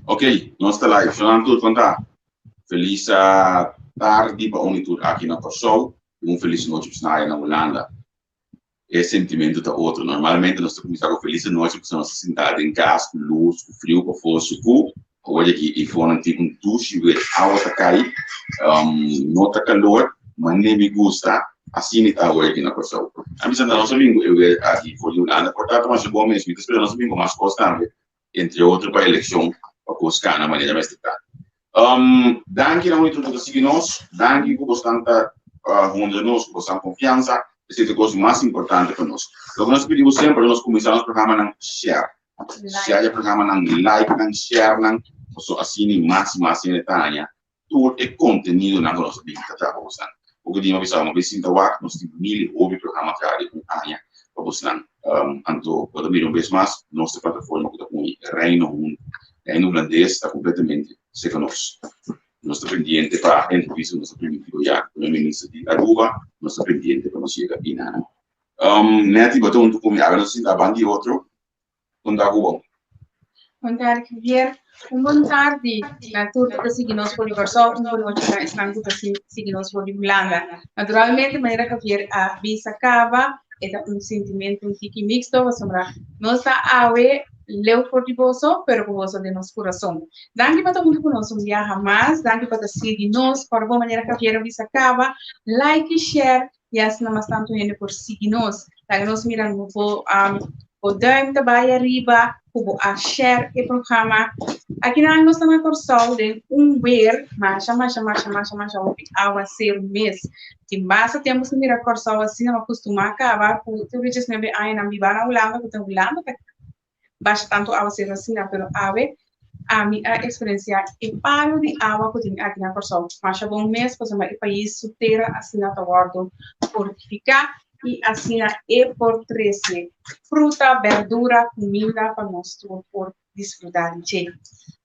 Ok, nos ta live. Shonan tur kon ta? Felis tardi pa un i tur aki na Kòrsou i un felis nochi pa esnan na Hulanda. E sentimentu ta otro. Normalmente nos ta kuminsá ku felis nochi pasobra nos ta sintá den kas ku lus, ku friu pafó, sukú. Awor aki e fonan tin un dushi wer awa ta kai, no ta kalor, manera mi gusta, asina ta awor aki na Kòrsou. A bisa nos a bin ku e wer aki for di Hulanda, por ta ta masha bon mes, mi ta spera nos a bin ku mas kos tambe, entre otro pa elekshon, pa kos kana manera mester ta. Danki na un i tur ku ta sigui nos, danki ku bosnan ta honra nos ku bosnan konfiansa, esei ta e kos mas importante pa nos. Loke nos ta pidi bo semper ora nos kuminsá nos programanan, share. Share e programanan, like nan, share nan, pasobra asina i mas i mas hende ta haña tur e kontenidonan ku nos a bin ta traha pa bosnan. Hopi dia mi a bisa, mi a bin sinta wak, nos tin mil i hopi programa traha di un aña pa bosnan. Anto bo ta mira un bes mas, nos ta e plataforma ku ta uni Reino huntu. Reino Hulandes ta kompletamente serka nos. Nos ta pendiente pa entrevista ku nos a permitido ya ku Prome Minister di Aruba, nos ta pendiente pa nos yega einan. Netty, bo ta huntu ku mi, awe nos a sinta banda di otro. Kon ta ku bo? Bon tardi Javier. Un bon tardi na tur ku ta sigui nos for di Kòrsou, un bon nochi na esnan ku ta sigui nos for di Hulanda. Naturalmente manera Javier a bisa kaba, e ta un sintimentu un tiki mixto pasobra nos ta awe leu for di boso, pero ku boso den nos kurason. Danki pa ta huntu ku nos un biaha mas, danki pa ta sigui nos, kòrda bo manera Javier a bisa kaba, like i share i asina mas tantu hende por sigui nos. Laga nos mira no bo bo duim ta bai ariba ku bo a share e programa. Akinan nos ta na Kòrsou den un wer masha masha masha masha masha hopi awaseru mes. Tin basta tempu sin mira Kòrsou asina, mi a kustumá kaba ku tur e diesnuebe añanan biba na Hulanda ku ta Hulanda ta basha tantu awaseru asina, pero awe ami a eksperensiá e palu di awa ku tin aki na Kòrsou. Masha bon mes pasobra e pais su tera asina ta wòrdu fortifiká i asina e por trese fruta, bèrdura, kuminda pa nos tur por disfrutá di dje.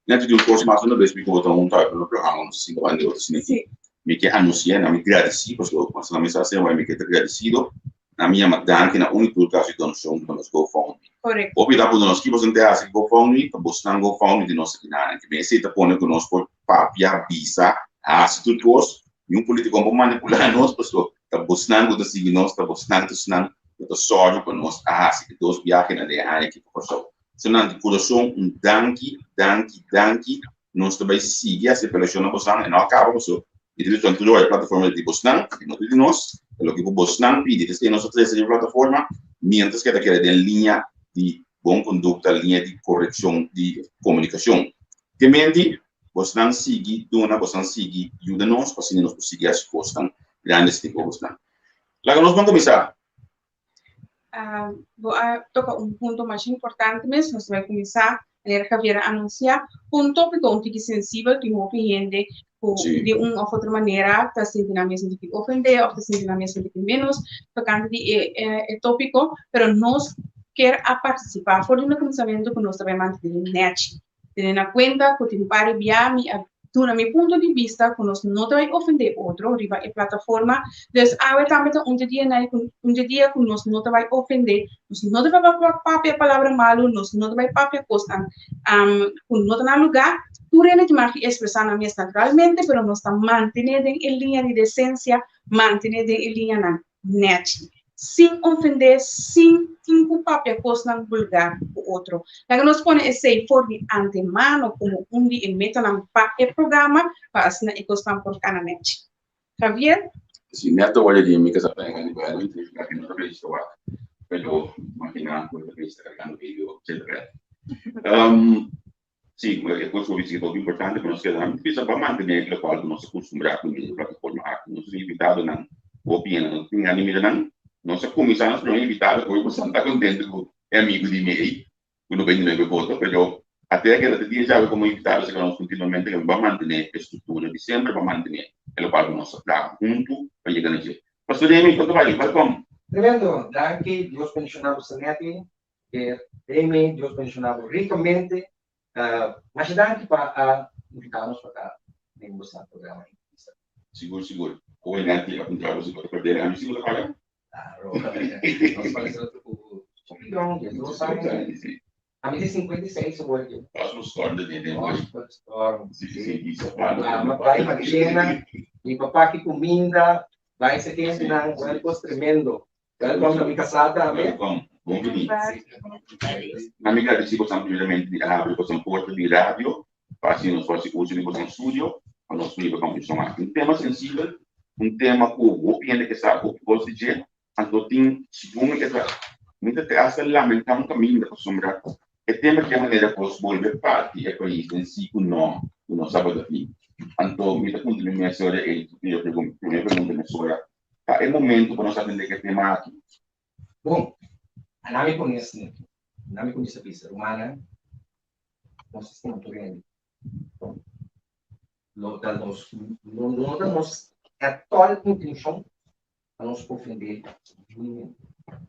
Nèt di un kos mas una bes mi ku bo ta huntu awe pa no programa nos a sinta banda di otro asina aki. Mi ke anunsiá na mi gradisí pasobra ku masha mi sa hasi mi ke ta gradisido Na mi yama danki na un i tur ku a hasi donashon pa nos GoFundMe. Korekto. Hopi ta pone nos ki boso ta hasi GoFundMe, pa bosnan GoFundMe di nos akinanan. Ki esei ta pone ku nos por papia, bisa, hasi tur kos. Niun politiko no por manipulá nos pasobra ta bosnan ku ta sigui nos, ta bosnan ta esnan ku ta sòru pa nos a hasi e dos biahenan den e aña aki pa Kòrsou. Esnan di kurason un danki, danki, danki. Nos ta bai sigui hasi apelashon na bosnan, e no a kaba paso mi ta bisa tur e plataforma ta di bosnan, e no ta di nos, ta loke ku bosnan pidi ta esei nos ta trese riba plataforma, mientras ke ta keda den liña di bon kondukta, liña di korekshon di komunikashon. Te menti, bosnan sigui duna, bosnan sigui yuda nos pa asina nos por sigui hasi kosnan grandi asina ku bosnan. Laga nos ban kuminsá. Bo a toca un punto masha importante mes, nos ta bai cuminsa, manera Javier a anuncia, cu un topico un tiki sensibel, tin hopi hende cu di un of otro manera ta sinti nan mes un tiki ofende of ta sinti nan mes un tiki menos tocante di e topico, pero nos kier a participa for di na cuminsamento cu nos ta bai mantene nechi. Tene na kuenta ku tin par di bia mi a duna mi punto di bista ku nos no ta bai ofendé otro riba e plataforma. Dus awe tambe ta un dje dia nai ku un dje dia ku nos no ta bai ofendé, nos no ta bai papia palabra malu, nos no ta bai papia kosnan ku no ta na lugá. Tur hende tin mag di ekspresá nan mes naturalmente, pero nos ta mantené den e liña di desensia, mantené den e liñanan nèchi, sin ofendé, sin tin ku papia kosnan vulgar ku otro. Laga nos pone esei for di antemano komo un di e metanan pa e programa, pa asina e kosnan por kana nèchi. Javier? Si meta wòrdu di mi kasá ta engañá bo, no signifiká ku no ta registrá wak, pero imaginá ku e ta registrá kargando video dje red. Sí, e kos ku bo bisa ta hopi importante pa nos keda bisa pa mantené lokual ku nos a kustumbrá ku e plataforma aki. Nos invitadonan hopi hende no tin gana di mira nan. Nos a kuminsá nos promé invitado ku hopi ta kontentu ku e amigu di mi ei ku no bini nuebe boto, pero ate a keda te dia djawe komo invitado esaki nos kontinuamente ke ba mantené e struktura di semper pa mantené e lokual ku nos a traha huntu pa yega na dje. Pastor Demi, kon ta bai? Welkom. Tremendo! Danki, Dios bendiciona bo Sanetti. E Amy, Dios bendiciona bo ricamente. Masha danki pa a invita nos pa ta den boso programa entrevista. Sigur, sigur. Oe Netty a puntra bo si bo ta perde ami si bo ta paga? Claro. Nos parece otro cu hopi jong, 12 aña. Ami tin 56 awor aki. Pas un storm den den hoy. Storm. Si, si, si. Mama bai Marchena, mi papá ki kuminda, bai se kentenan, wel kos tremendo. Welkom na mi kasá tambe. Welkom. Bon bini. Na mi gradisí bosan primeramente di a habri bosan porta di radio pa asina nos por hasi uso di bosan studio pa nos hiba kombersashon aki. Un tema sensibel, un tema ku hopi hende ke sa hopi kos di dje, anto tin segun mi e ta mi ta te asta lamentá un kaminda pasobra e tema di e manera kos bolbe parti e pais den si ku no ku no tabata tin. Anto mi ta puntra mi mes ora ei, mi promé pregunta mesora Ta e momento pa nos atendé ku e tema aki. Bon, anami pone asina aki. Anami kuminsá bisa, Rumannan, nos sistema tur hende. Lo ta nos, lo no ta nos ètòl intenshon pa nos ofendé niun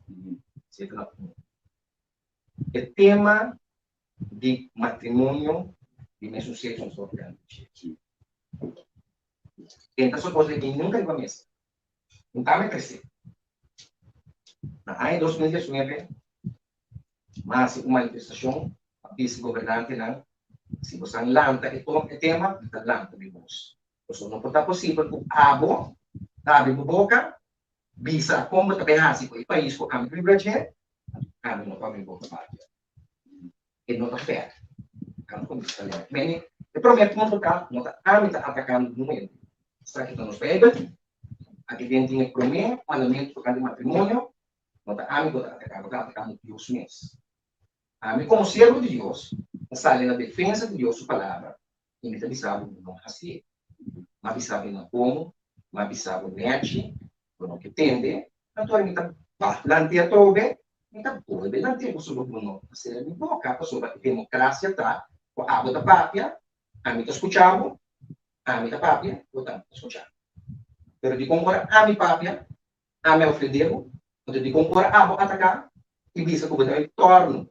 hende. Esei ta na punto. E tema di matrimonio di mesun sekso nos ta papia dje. Tenta su kos di nunka riba mesa. Un kambio kresé. Na aña 2019, m'a hasi un manifestashon pa bisa gobernantenan, si bosan lanta e e tema, mi ta lanta mi bos. Pasobra no por ta posibel ku abo ta abri bo boka, bisa kon bo ta bai hasi ku e pais ku ami biba dje, anto ami no ta abri boka papia. E no ta fair. Kan kon bisa lei. Mene, e promé punto ta, no ta ami ta atakando niun hende. Esaki ta nos Beibel. Aki den tin e promé mandamentu tokante matrimonio. No ta ami ku ta ataká, bo ta atakando Dios mes. Ami komo siervo di Dios ta sali na defensa di Dios su palabra i mi ta bisa bo no hasié. M'a bisa bo na komo, m'a bisa bo nèchi, bo no ke tende, anto mi ta lanti atrobe, mi ta bolbe lanti pasobra bo no ta sera mi boka, pasobra e demokrasia ta ku abo ta papia, ami ta skucha bo, ami ta papia, bo tambe ta skucha mi. Pero dikon ora ami papia, ami a ofende bo, anto dikon ora abo ataká i bisa ku bo ta bai tòrnu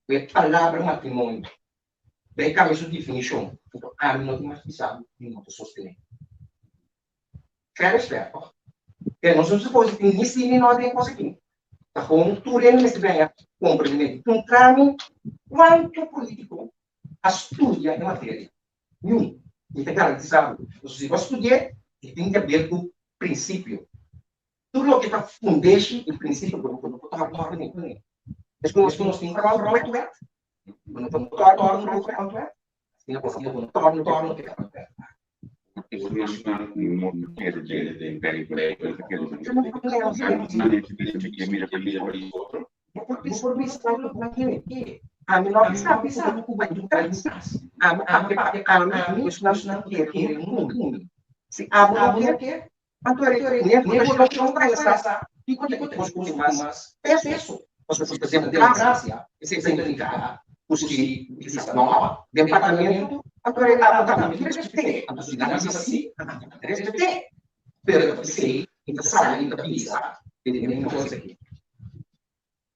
ku e palabra matrimonio Bay cambia su definicion, anto ami no tin mas bisa mi no ta sostene. Fair is fair, toch? Pero nos no supone tin ni si ni no den cos aki. Ta gewoon tur hende mester bringa comprendimento. Puntra mi cuanto politico a studia e materia. Niun. Mi ta garantisa bo. Pasobra si bo a studi'e, e tin di haber cu principio. Tur loke ta fundeshi y principio bo no por toca kuné. Es cu nos tin grondwet, Bo no por torna ku grondwet, asina bo no por torna ku grondwet. Bo por bisa ku bo ke. Ami no a bisa bo ku bai di kas. Ami a papia ami ku esnan ku kere ku mi. Si abo no ke, Anto e ne votashon ta esa kiko ta e kos ku tin mas peso. Pasobra si ta demokrasia, esei ta impliká ku si bisa no den parlamento, anto e abo tambe tin respet'é. Anto si nan bisa si, nan ta respet'é. Pero esei mi ta sali mi ta bisa den e kos aki.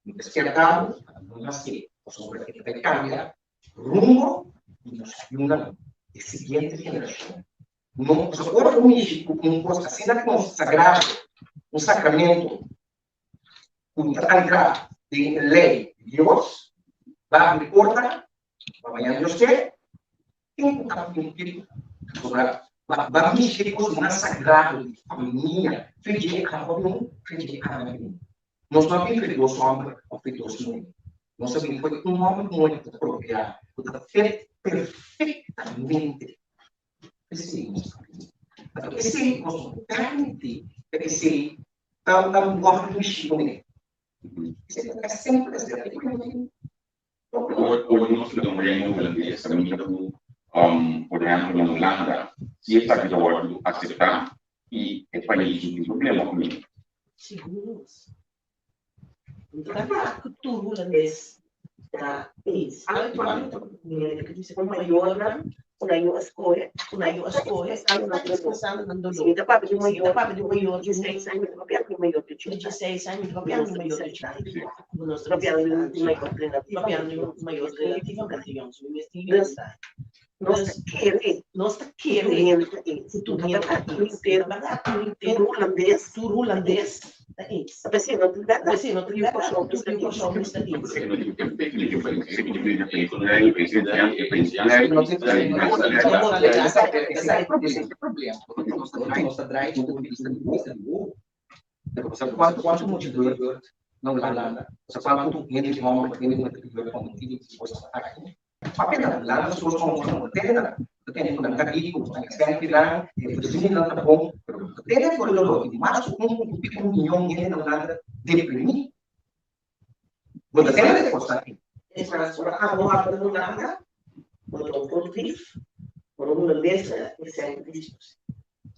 Mi ta spierta bo pa no hasié, pasobra e ta bai kambia rumbo di nos yunan, e siguiente generashon. No, pasobra ora bo mishi ku un kos asina konsagrado, un sakramento ku ta ankrá den e lei di Dios, ba abri porta pa mañana Dios ke, tin ku ta kumpli, pasobra ba mishi e kos mas sagrado di famia, fe dje abo bin, fe dje ami bin. Nos no a bin fe dos hòmber òf fe dos muhé. Nos a bin fe un hòmber ku muhé ku ta propiá, ku ta fet perfektamente. P'esei nos a bin. Anto esei nos no por permití pa esei ta wòrdu mishi kuné. Esei ta semper esei. Ora nos ta den un reino hulandes kaminda ku por ehèmpel na Hulanda si esaki ta wòrdu aseptá i e pais no tin problema kuné. Sigur. No ta bèrdat ku tur hulandes ta eens. Ku mayornan ku nan yu a skohe, ku nan yu a skohe, ta ekspresando nan doló. Si mi ta papia di un mayor, ta papia di un mayor di dieseis aña, mi ta papiando di un mayor di ochenta. Dieseis aña, mi ta papiando di un mayor di ochenta. Ku nos ta papiando di un mayor papiando di un mayor relativamente yòn, so mi mester yuda. Nos ta kere, nos ta kere ku tur hende ta eens. Ta bèrdat, tur hulandes, tur hulandes. Ta eens. P'esei no tin bèrdat. P'esei no tin bèrdat. Tur yu Kòrsou mes ta eens. Nos ta draai di Kuantu mucha gebeurt na Hulanda? Kuantu hende hòmber, hende muhé ta gebeurt pa motibu di kosnan aki? Papia na Hulanda soms hòmber no tene nan. Ta tene ku nan karibu, nan esèntinan, e voorzieningennan ta bon, pero ta tene ku lo lo di mas ku un punto piku miyon hende na Hulanda deprimí. Bo ta tene e kosnan aki. Es mas, ora abo habla na Hulanda, bo ta un kort brief, ora un hulandes ta esènti di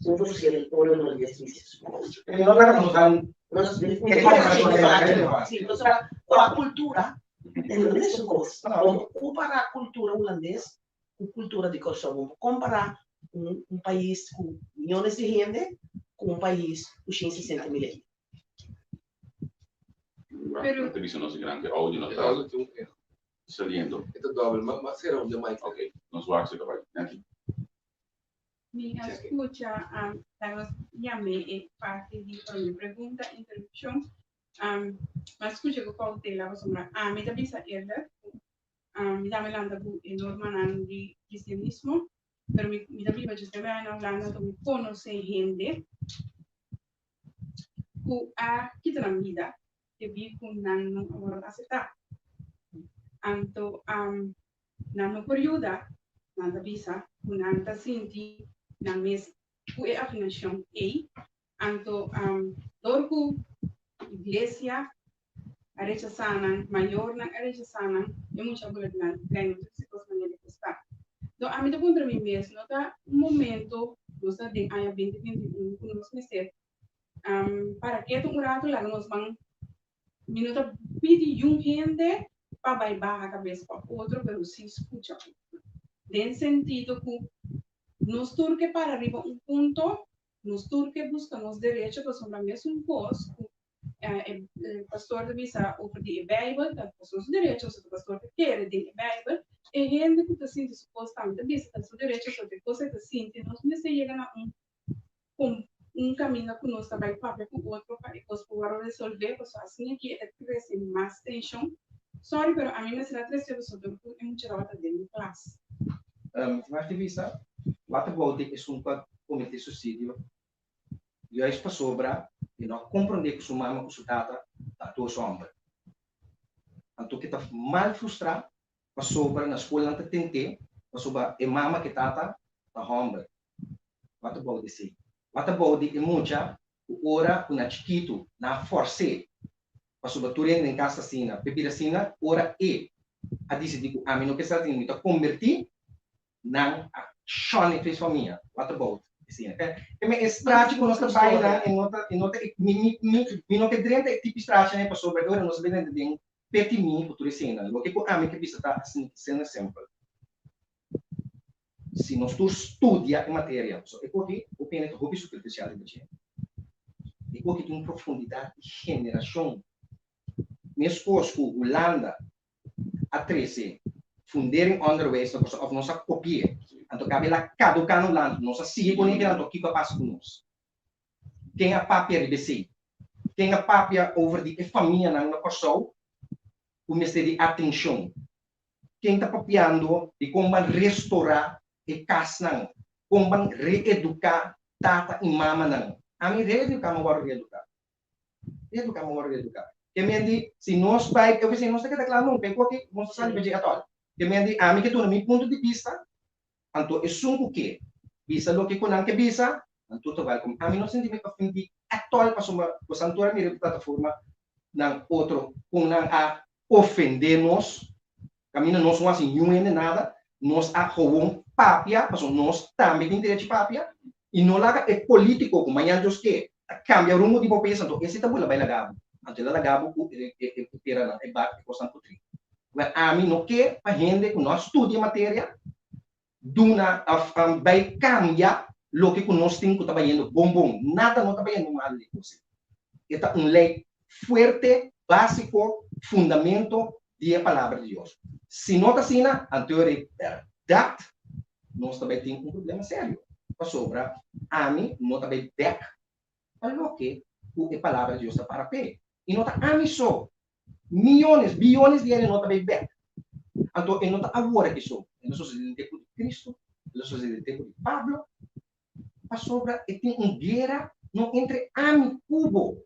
Un verschil ora hulandes bisa su kos. No laga nos dan Nos Sí, pasobra kua kultura e no mesun kos. Bo por kompará kultura hulandes ku kultura di Kòrsou. Bo por kompará un un pais ku miónes di hende ku un pais ku 160 mil hende. Pero ta bisa nos gran ku e audio no ta saliendo. E ta dòbel, mas sera un de mic. Ok, nos wak si ta bai. Danki. Mi a skucha ta nos yam'é e parti di promé pregunta, interrupshon. Mi a skucha ku koutela pasobra ami ta bisa eerlijk ku mi tambe lanta ku e normanan di kristianismo, pero mi mi ta biba djis nuebe aña na Hulanda anto mi konosé hende ku a kita nan bida debí ku nan no a wòrdu aseptá. Anto nan no por yuda, nan ta bisa ku nan ta sinti nan mes ku e afinashon ei. Anto dor ku iglesia a rechasá nan, mayornan a rechasá nan, e mucha bula dilanti trein, no ta bisa kos manera ku sta. Enton ami ta puntra mi mes, no ta un momento, nos ta den aña 2021, ku nos mester para ketu un ratu laga nos ban Mi no ta pidi yun hende pa bai baha kabes pa otro pero si skucha otro. Den sentido ku nos tur ke para riba un punto, nos tur ke buska nos derecho pasobra mesun kos ku e pastor ta bisa over di e Bijbel ta pasobra su derecho pasobra e pastor ta kere den e Bijbel, e hende ku ta sinti su kos tambe ta bisa ta su derecho pasobra e kos e ta sinti. Nos mester yega na un kon un kaminda ku nos ta bai papia ku otro pa e kos por wòrdu resolvé, pasobra asina aki e ta krese mas tenshon. Sorry, pero ami mester a trese boso dor ku e mucha tabata den mi klas. Tin di bisa, what about di esun ku a kometé suisidio juist pasobra e no a komprondé ku su mama ku su tata ta dos hòmber. Anto ke ta mal frustrá pasobra na skol nan ta tent'é pasobra e mama ku e tata ta hòmber. What about esei? What about di e mucha ku ora ku na chikitu nan a fòrs'é pasobra tur hende den kas ta asina, p'e bira asina ora e a disidí ku ami no ke sa asina, mi ta kombertí, nan a shòn e tres famia. What about esei? Ke men e strachi ku nos ta bai nan e no ta e no ta mi mi mi mi no ke drenta e tipi strachinan pasobra e ora nos a bin drenta den peti mi ku tur eseinan. Loke ku ami ke bisa ta asina simpel. Si nos tur studia e materia, pasobra e koki hopi hende ta hopi superficial riba dje. E koki tin un profundidat di generashon. Meskos ku Hulanda a trese fundering onderwijs na Kòrsou òf nos a kopi'é, anto kabe el a kaduká na Hulanda, nos a sigui ku e anto kiko a pasa ku nos? Ken a papia riba esei? Ken a papia over di e famianan na Kòrsou ku mester di atenshon? Ken ta papiando di kon ban restorá e kasnan, kon ban reeduká tata i mamanan? Ami reeduká, mi wòrdu reeduká. Reeduká, mi wòrdu reeduká. Ke men di, si nos bai, e ofisina nos ta keda kla nunka, e koki nos ta sali pa dje atòl. Ke men di, ami ke duna mi punto di bista, anto esun ku ke bisa loke ku nan ke bisa, nan tur ta wèlkom. Ami no sinti mi ofendí atòl pasobra boso tur a mira e plataforma nan otro kon nan a ofendé nos, kaminda nos no hasi niun hende nada, nos a gewoon papia, pasobra nos tambe tin derechi papia, i no laga e polítiko ku mañan Dios ke ta kambia rumbo di bo pais, anto esei ta bula bai laga bo, anto el a laga bo ku e peranan, e bak, e kosnan putrí. Wèl, ami no ke pa hende ku no a studia e materia duna òf bai kambia loke ku nos tin ku ta bayendo bon bon. Nada no ta bayendo malu den kos ei. E ta un lei fuerte, básiko, fundamento di e Palabra di Dios. Si no ta asina, anto e bèrdat nos ta bai tin un problema serio, pasobra ami no ta bai bèk pa loke. ku e Palabra di Dios ta para p'e. I no ta ami so. Miyones, biyones di hende no ta bai bèk. Anto e no ta awor aki so. E lo sosodé den tempu di Kristu, e lo sosodé den tempu di Pablo, pasobra e tin un guera no entre ami ku bo.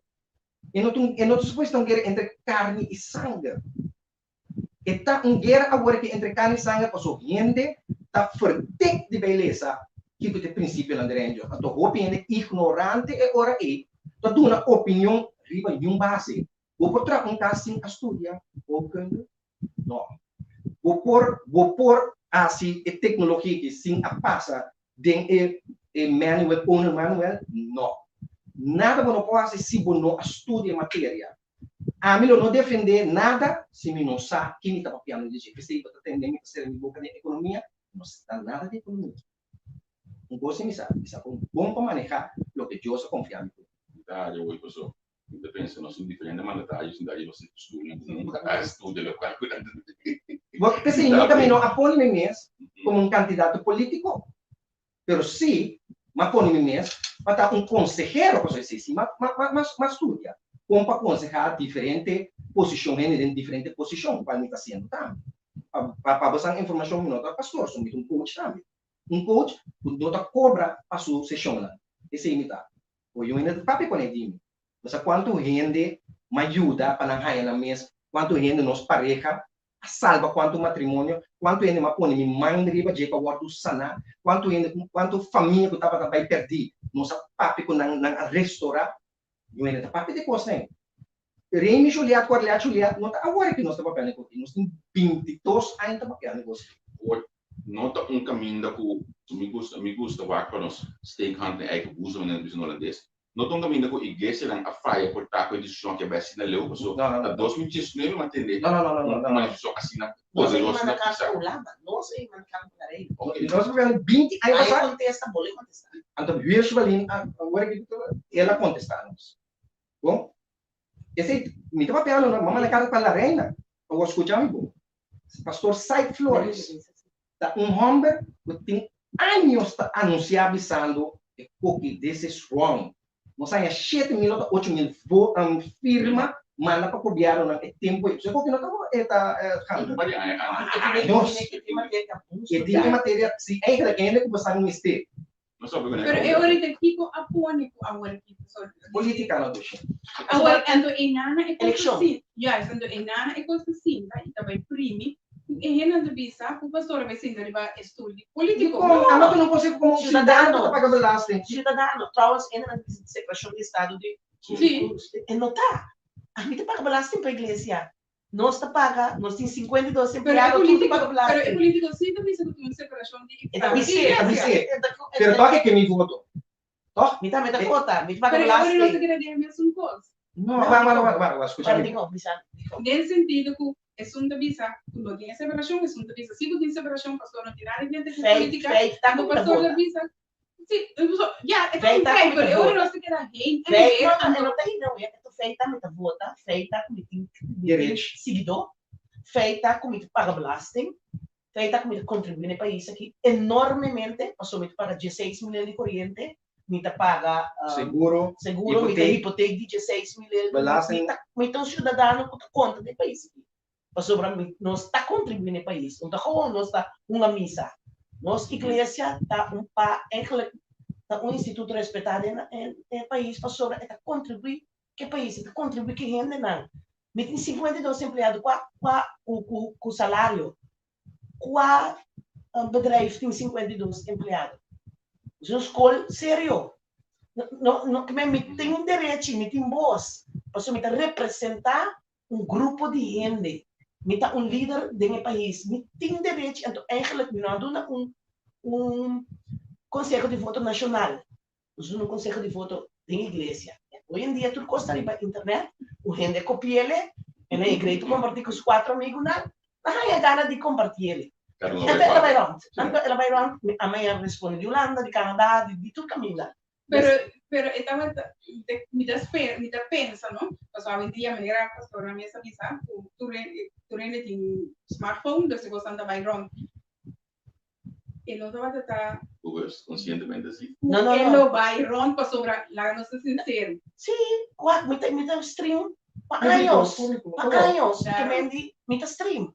E no ta un, e no ta supuesto ta un guera entre karni i sanger. E ta un guera awor aki entre karni i sanger pasobra hende ta ferdik di bai lesa kiko ta e prinsipionan di Reino di Dios. Anto hopi hende ignorante e ora ei ta duna opinion riba niun base. Bo por traha un kas sin a studia bouwkunde? No. Bo por bo por hasi e teknologia aki sin a pasa den e e manual, owner manual? No. Nada bo no por hasi si bo no a studia e materia. Ami lo no defende nada si mi no sa ki mi ta papiando di dje. P'esei bo ta tende mi ta sera mi boka den ekonomia, no sa nada di ekonomia. Un kos si mi sa, mi sa kon bon pa maneha loke Dios a konfia mi ku. Mi ta haña hoy paso Mi ta pensa nos tin diferente mandatario sinta riba su stoel ku nunka a studia lokual ku nan ta Bo p'esei mi tambe no a pone mi mes komo un kandidato polítiko, pero sí m'a pone mi mes pa ta un konsehero, pasobra esei sí m'a studia, kon pa konsehá diferente posishon, hende den diferente posishon, kual mi ta hasiendo tambe. Pa bo san informashon mi no ta pastor, so mi ta un coach tambe, un coach ku no ta kobra pa su seshonnan, esei mi ta. Bo yu hende ta papia con e di mi. Bo sa cuantu hende m'a yuda pa nan haya nan mes, cuantu hende nos pareha a salba, cuantu matrimonio, cuantu hende m'a pone mi man riba dje pa wordu sana, cuantu hende, cuantu famia cu tabata bay perdi nos a papia cu nan, nan a restora. Yu hende ta papia di cosnan ei. Remy Juliet cu Arlette Juliet no ta awor cu nos ta papia negoshi, nos tin bintidos aña ta papia negoshi. Awor no ta un caminda cu mi gusta, mi gusta wak pa nos steekhandelen eigen boezem manera ta bisa na holandes, no ta un caminda cu iglesianan a faya por ta cu e decision aki a bai asina leu, paso na 2019 mi a tende un manifestacion asina poderoso na pisa. Nos a manda carta pa Reino. Nos a papia 20 aña pasa. Ai contesta, bo lo contesta. Anto Hirschwalin a, awor aki el a contesta nos. Bon, esei mi ta papiando no, mama na kara pa la reina, awor skucha mi bon. Pastor Syke Flores ta un hòmber ku tin años ta anunsiá bisando e koki this is wrong. Nos haña 7000 ota 8000 firma manda pa gobièrnunan e tempu ei. So e koki no ta e ta gana. Años. E tin e materia, si eigenlijk e hende ku bo sa mester. Pero e ora ta kiko a pone ku awor ki pasobra. Politica no dushi. Awor anto e nana e kos ta sinta. Juist anto e nana e kos ta sinta i ta bai primi ku e hendenan ta bisa ku pastor a bai sinta riba e stul di politico. Dikon amo tuma un konseho komo un siudadano ku ta paga belasting? Siudadano, trouwens e hendenan ta bisa di separashon di estado di e no ta. Ami ta paga belasting pa iglesia. Nos ta paga, nos tin 52 empleado, tur ta paga belasting. Pero e politico si ta bisa cu tin un separacion di E ta bis'é, e ta bis'é. Pero toch e ke mi voto. Toch? Mi tambe ta vota, mi ta paga belasting. Pero e ora nos ta keda den e mesun cos. No, wak, wak, wak, wak, wak, scucha mi. Den sentido cu esun ta bisa cu no tin e separacion, esun ta bisa si cu tin separacion, pasobra no tin nada di mete cu politica. Anto pastor ta bisa Sí, ja, e ta un feit, pero e ora nos ta keda heen en weer. No, no, no ta heen en weer, e ta feit ta mi ta vota, feit ta ku mi tin sigidó, feit ta ku mi ta paga belasting, feit ta ku mi ta kontribuí na e pais aki enormemente, pasobra mi ta paga dieseis mil di koriente, mi ta paga Seguro, seguro, mi ta hipotek di dieseis mil, mi ta un siudadano ku ta konta den e pais aki. Pasobra mi nos ta kontribuí na e pais. No ta gewoon nos ta hunga misa. Nos iglesia ta un pa eigenlijk ta un instituto respetá den e pais pasobra e ta kontribuí ku e pais, e ta kontribuí ku e hendenan. Mi tin 52 empleado kua kua ku ku ku salario. Kua bedrijf tin 52 empleado? Es un skol serio. No no mi tin un derechi, mi tin bos pasobra mi ta representá un grupo di hende, mi ta un lider den e pais, mi tin derechi, anto eigenlijk mi no a duna un un conseho di voto nacional, nos duna un conseho di voto den iglesia. Hoy en dia tur cos ta riba internet, un hende a copiele, en e grei ta comparti cu su cuatro amigunan, nan haña gana di compartiele. Anto el a bay rond, anto el a bay rond, mi a maya responde di Hulanda, di Canada, di tur caminda. Pero, pero e tabata, mi ta spera, mi ta pensa, no? Pasobra awendia manera pastor mes a bisa ku tur hende, tur hende tin smartphone, dus e kosnan ta bai rònt. E no tabata ta. Bewust, konsientemente si. Ku e lo bai rònt pasobra laga nos ta sinsero. Sí, wak mi ta mi ta stream pa años, pa años ke men di mi ta stream.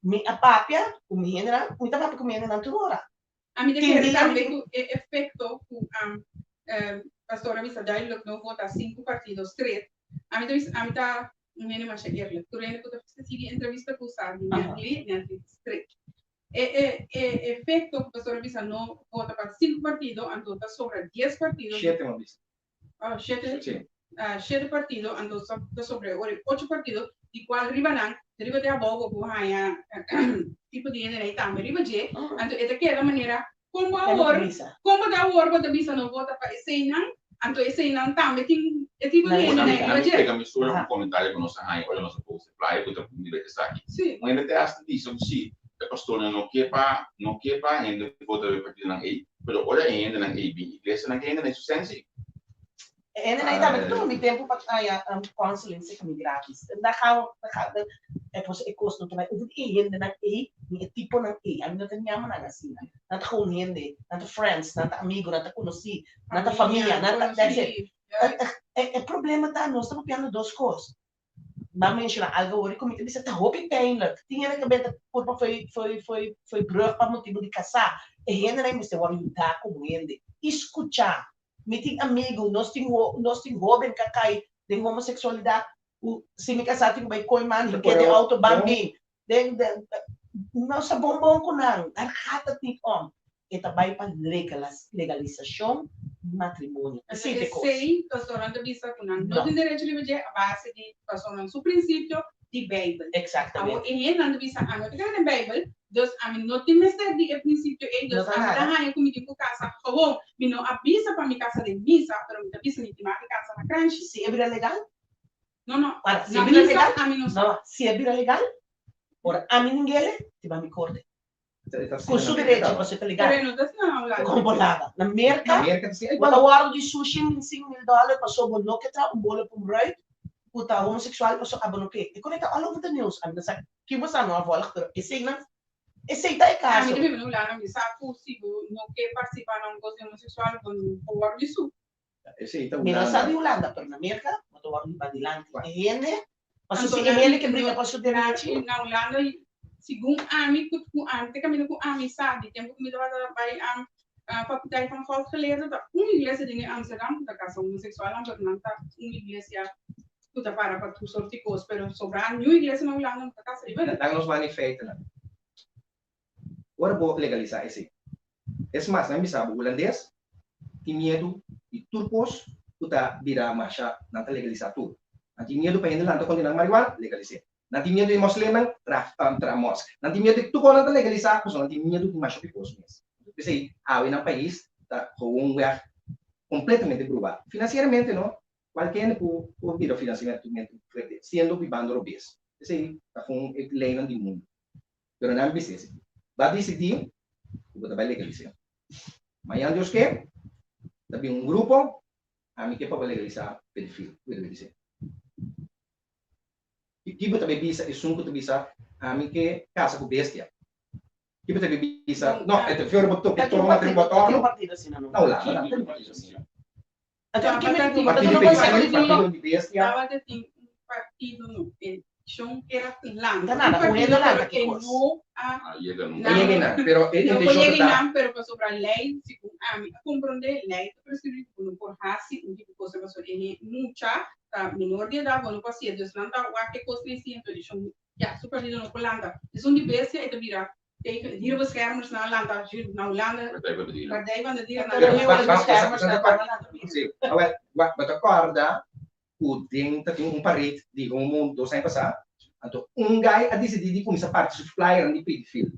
Mi a papia ku mi hendenan, mi ta papia ku mi hendenan tur ora. Ami ta kere tambe ku e efekto ku pastor a bisa duidelijk no vota sinku partido stret. Ami ta bisa ami ta un hende masha eerlijk. Tur hende ku ta sigui entrevista ku sa di Natalie, Natalie ta stret. E e e efecto cu pastor a bisa no vota pa cinco partido anto ta sobra dies partido. Shete mi a bisa. Oh shete. Si. Shete partido anto ta sobra e ora e ocho partido di cual riba nan riba te abou bo por haya tipo di hende tambe riba dje anto e ta keda manera Kon bo awor, kon bo ta awor bo ta bisa no vota pa eseinan, anto eseinan tambe tin e tipo di hende nan riba dje. Pega mi solo un komentario ku nos a haña ora nos a post e flyer ku ta riba esaki. Un hende te hasta bisa ku si e pastornan no ke pa no ke pa hende vota riba e partidonan ei, pero ora e hendenan ei bin iglesia nan ke hendenan ei su sensi. E hendenan ei tambe ta tuma mi tempu pa haña counseling si mi gratis. Da gauw da gauw da e pues e kos no ta bai over di e hendenan ei ni e tiponan ei. Ami no ta yama nan asina. Nan ta gewoon hende, nan ta friends, nan ta amigo, nan ta konosí, nan ta famia, nan ta that's it. E problema ta nos ta papiando dos kos. M'a menciona algo awor y cu mi ta bisa ta hopi pijnlijk. Tin hende cu benta curpa fo'i fo'i fo'i fo'i brug pa motibo di casá. E hendenan mester wòrdu yudá como hende y scuchá. Mi tin amigo, nos tin nos tin hoben cu a cay den homosexualidad cu si mi casá tin cu bay coy man hink'é den auto ban bin. Den den nos ta bon bon cu nan. Daar gaat het niet om. E ta bai pa legalisacion di matrimonio. Esey ta e cos. Esey pastornan ta bisa cu nan no tin derecho riba dje a base di pastornan su principio di Bijbel. Exactamente. Awor e hendenan ta bisa ami no ta kere den Bijbel, dus ami no tin mester di e principio ey, dus ami ta haña cu mi tin cu casa gewoon. Mi no a bisa pa mi casa den misa, pero mi ta bisa mi tin mas di casa na Kranshi. Si e bira legal? No, no. Para, si e Na bira misa legal? ami no sa. No, si e bira legal, ora ami ningele, tin ba mi corte. Ku su derecho pasobra e ta legal. Pero e no ta asina na Hulanda. Kon por laba? Na Merka, bo ta wòrdu di sushi 25 mil dòler pasobra bo no ke traha un bolo pa un bruid ku ta homoseksual pasobra abo no ke. E konekta all over the news. Ami no sa ki bo sa no a vòlg pero eseinan esei ta e Ami kaso. ta biba na Hulanda mi sa ku si bo no ke partisipa na un kos di homoseksual bo no por wòrdu di su. Esei ta Mi no sa Hulanda. di Hulanda pero na Merka bo ta wòrdu hiba dilanti e hende Paso Anto si e nan hende ke bringa pa su derechi. Na Hulanda segun ami ku ku ami te kaminda ku ami sa di tempu ku mi tabata bai fakulteit van Godgeleerde ta un iglesia den e Amsterdam ku ta kasa homoseksualnan pero nan ta un iglesia ku ta para pa tur sort di kos pero sobra niun iglesia na Hulanda no ta kasa riba nan. Laga nos wak e feitonan. Ora bo legalisá esei. Es mas, nan bisa bo hulandes tin miedu di tur kos ku ta bira masha, nan ta legalisá tur. Nan tin miedu pa hende lanta kontra nan marihuana, legalis'é. Nan tin miedu di moslimnan, traha mòsk. Nan tin miedu di tur kos nan ta legalisá pasobra nan tin miedu di masha hopi kos mes. P'esei awe nan pais ta gewoonweg kompletamente brua. Finansieramente no, kualke hende por por bira finansieramente fuerte siendo bibando robes. P'esei ta kon e leinan di mundu. Pero nan bisa esaki, Ba disidí ku bo ta bai legalis'é. Mañan Dios ke, ta bin un grupo, ami ke pa bo legalisá pedofil. Ku bo ta bai bis'é? Ki bo ta bai bisa esun ku ta bisa, Ami ke kasa ku bestia? Ki bo ta bai bisa, No, e ta fior bo topi toma den bo torno? Na Hulanda nan tin partido asina. Partido pedofil, partido di bestia. Tabata tin un partido no, e shon era lanta. Ta nada, Un un hende partido lanta pero ki e kos. no a A yega nunca. A yega einan, pero e No por intenshon yega ta ta. einan, pero pasobra lei, segun ami a komprondé, lei ta preskribí ku bo no por hasi un tipo kos pasobra e mucha ta menor di edat, bo no por hasié. Dus nan ta wak e kos nei si, enton e shon ya, su partido no por lanta. Esun di bestia e ta bira tegen dierenbeschermers nan a lanta na Hulanda. Partij van de Dieren. Partij van de Dieren nan Pero a lanta. Dierenbeschermers nan a lanta. Sí, awel, bo ta kòrda ku den ta tin un pared di homo dos aña pasá, anto un guy a disidí di kuminsá parti su flyernan di pedofil.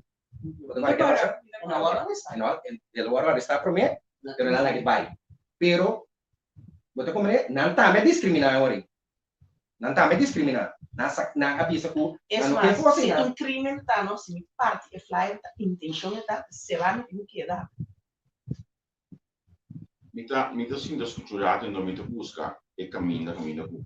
Bo ta kòrda ke pasa? E no a wòrdu arestá. No, el a wòrdu arestá promé, pero nan a laga e bai. Pero, bo ta komprendé, nan tambe a diskriminá e ora ei. Nan tambe a diskriminá. Nan sa, nan a bisa ku Es nan no ke mas, kos si ei. un krimen ta no, si mi parti e flyer ta intenshon e ta será mi tin ku keda. Mi ta mi ta sinta skucha un rato enton mi ta buska e kaminda kaminda ku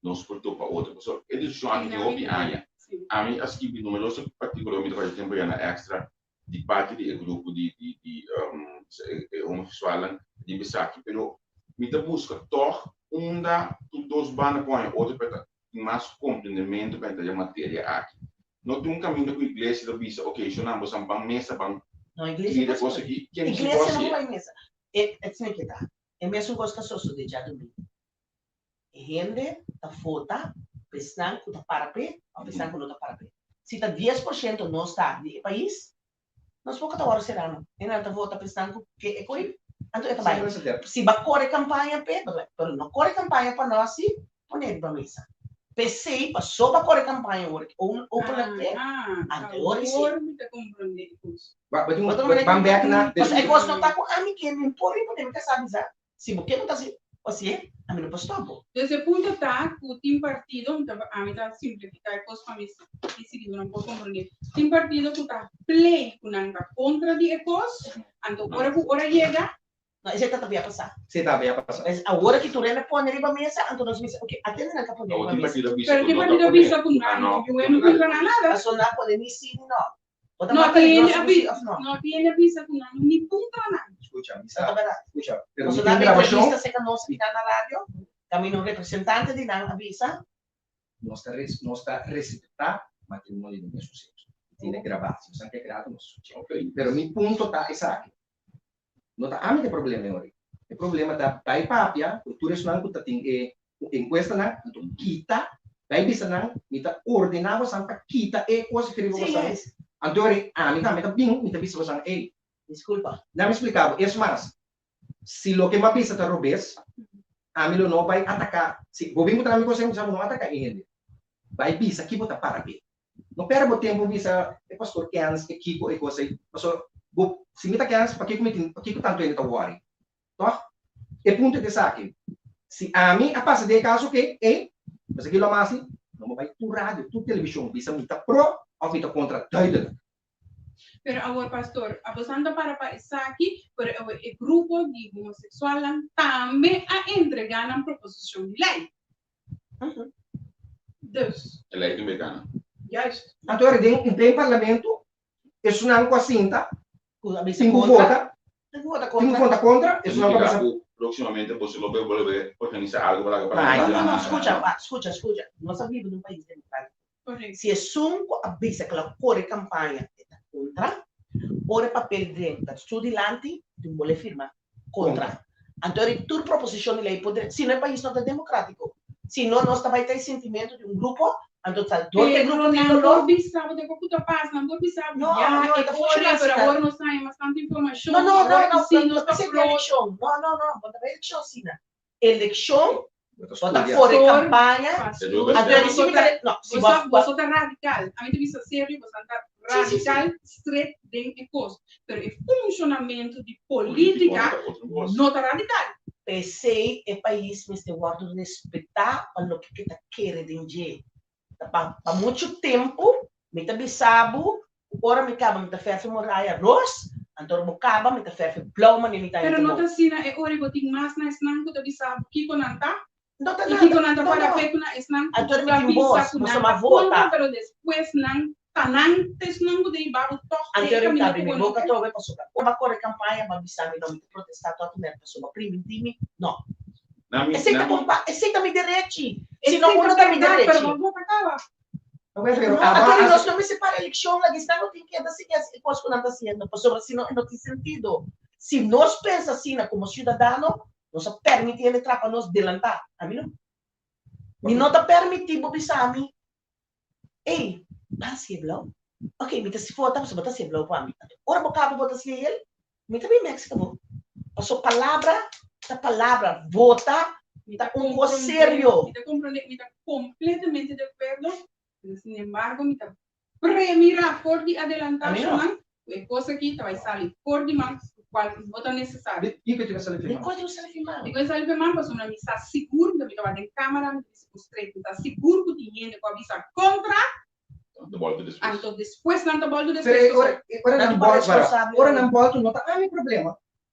nos por topa otro pasobra e diskushon aki tin hopi aña. Ami a skibi numeroso artíkulo mi ta kòrda e tempu ya na Extra. Di parti di e grupo di di di e homoseksualnan riba esaki, pero mi ta buska tòg unda tur dos banda por haña otro pa ta tin mas komprendementu pa henter e materia aki. No tin un kaminda ku iglesia ta bisa, ok, shonnan boso ban mesa, ban No, iglesia mira no kos por. aki. Ken si por Iglesia no hasié? por bai mesa. E, e tin ke ta. E mesun kos ta sosodé djadumingu. E hende ta vota pa esnan ku ta para p'e òf esnan ku no ta para p'e. Si ta 10% nos ta di e pais, nos poko ta wòrdu será no. Hendenan ta vota pa esnan ku ke e ko'i, anto e ta bai. Si bo a kore kampaña p'e, bo ta bai. Pero no kore kampaña pa nos si pone riba mesa. P'esei paso bo a kore kampaña awor ki openlijk p'e, anto e ora si. Pasobra e kos no ta ku ami ke mi por riba mi ka sa bisa. Si bo ke bo ta hasi hasié, ami no por stòp bo. Dus e punto ta ku tin partido, mi ta ami ta simplifiká e kos pa mi mi siguidónan por komprondé, tin partido ku ta play ku nan ta kontra di e kos, anto ora ku ora yega. No, esei ta tabia pasá. Esei tabia pasá. Pues awor ki tur hende pone riba mesa, anto nos bisa, oke, atende nan ka pone Awor riba tin mesa. partido a bisa Pero ku tin no ta partido a pone, bisa ku ah nan no, no no puntra nan nada. Pasobra nan a pone ni sí ni no. Bo ta No mas tin hende peligroso a ku sí bi òf no? no tin hende a bisa ku nan no ni puntra nan. Skucha, mi No sa, ta bèrdat. skucha, pero mi Pasobra tin nan a grabashon. entrevista serka nos akinan na radio, kaminda un representante di nan a bisa. Nos ta res, nos ta respetá matrimonio di mesun sekso. Mi tene grabá, si boso ke graba nos skucha. Pero mi punto ta esaki, No ta ami ta e problema e ora. E problema ta bai papia ku tur esnan ku ta tin e enkuestanan, anto kita, bai bisa nan, mi ta ordená bosan pa kita e kos aki riba bosan. Anto ora ami tambe ta bin, mi ta bisa bosan, ey, Disculpa. Nan mi splika bo, es mas, si loke mi a bisa ta robes, ami lo no bai ataká. Si bo bin ku ta mi konseho, mi bisa bo no ataká e hende. Bai bisa ki bo ta para p'e. No perde bo tempo bisa e pastor kens e kiko e kos ei pasobra bo si mi ta kens pakiko mi tin pakiko tantu hende ta wori tog e punto ta esaki si ami a pasa den e kaso ke ei pasobra ki lo a masi lo mi bai tur radio tur televishon bisa mi ta pro of mi ta kontra duidelijk. Pero awor pastor abosan ta para pa esaki pero awor e grupo di homoseksualnan tambe a entrega nan proposishon di lei. Dus. E lei tin mekana. Juist. Anto ora den den parlamento esunnan ku a sinta tin ku vota tin ku vota kontra esunnan ku a bisa. Ku próximamente boso lo bolbe organisa algo pa laga parlamento. No no no skucha wak skucha skucha nos a biba den un pais demokratiko si esun ku a bisa ku lo a kore kampaña e ta kontra ora e papel den ta su dilanti tin bole firma kontra. Anto eri tur proposishon di lei por dre, si no e pais no ta demokratiko. Si no nos ta bai ta e sentimentu di un grupo, anto ta dor ku e Pero grupo tin nan doló. por bisa bo deko ku ta pasa, nan por bisa bo No, ya no, e e ta ora, funshoná pero asina. awor nos ta haña mas tantu informashon, No, no, no, awor no, ki si no nos ta ta p'esei di pro. elekshon. No, no, no, bo ta bai elekshon asina. Elekshon, Bo ta bo ta studia. kore Pastor, kampaña, pastor, anto eri si boso mi ta ta, no, si bo boso, boso ta radical. Ami ta bisa serio, boso ta Sí, sí, sí. radical stret den e kos. Pero e funshonamentu di politica no ta radical. P'esei e pais mester wòrdu respetá pa loke ke ta kere den dje. Ta pa pa muchu tempu mi ta bisa bo ku ora mi kaba mi ta fèrf'e muraya ros, anto ora bo kaba mi ta fèrf'e blou manera mi ta Pero henter no bo. ta asina e ora bo tin mas na esnan ku ta bisa bo kiko nan ta No ta i nada, kiko nan ta no, para no. p'e ku na esnan ku Anto ora mi ta tin bisa bos, ku bo nan suma ta kontra vota. pero despues nan ta nan ta esnan ku ta hiba bo tòg Anto den e ora mi ta kaminda abri ku mi bo no boka ke. trobe pasobra ora bo a kore kampaña bo a bisa mi no mi ta protestá tòt un mèrk pasobra bo a primintí mi, no. Nami, Esei ta nami. bon pa, esei ta mi derechi. Si Esei no ta uno ta mi bèrdat, pero derechi. bo vota kaba. No, pero No, aba anto a nos no mester para elekshon, laga esnan no tin keda sigui hasi e kos ku nan ta hasiendo, pasobra si no e no tin sentido. Si nos pensa asina komo siudadano, nos a permití hende trapa nos delantá. Ami no. Mi no ta permití bo bisa mi, Ey, bo a hasié blou? Ok, mi ta vota pasobra bo ta hasié blou pa mi. Anto ora bo kaba bo ta hasié el, mi ta bin Mexico bo. Pasobra palabra ta palabra, vota Mi ta ta un kos komprondé, serio. mi ta komprondé, mi ta kompletamente de akuerdo, pero sin embargo mi ta premirá for di adelantá A mi no. shonnan ku e kos aki ta bai sali for di man, kual no ta nesesario. Di kiko ta sali for di man? Di kiko ta sali for di man? Di kiko ta sali for di man pasobra mi sa sigur, mi ta bai den kamera, mi ta bisa ku straight, mi sa sigur ku tin hende ku a bisa kontra, Nan ta boltu despues. Anto despues nan ta boltu despues. Pero ora, ora Nan nan ta boltu, responsabel. ora nan boltu no ta ami problema.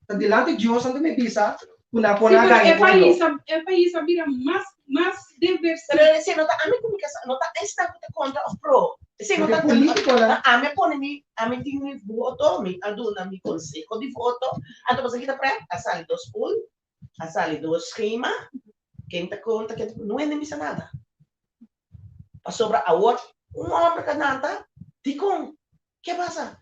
Ta dilanti Dios nan ta me bisa ku nan por Sí, a pero gaña e pueblo. pais a, e pais a bira mas, mas diversi. Pero esei no ta ami ku mi kasa, no ta esnan ku ta kontra òf pro. Esei no ta Politiconan. Ami a pone mi, ami tin mi voto, mi a duna mi conseho di voto. Anto pasobra kita pret, a sali dos pool, a sali dos schema, ken ta contra, ken ta, no hende bisa nada. Pasobra awor un homber ta nanta, dikon? Ke pasa?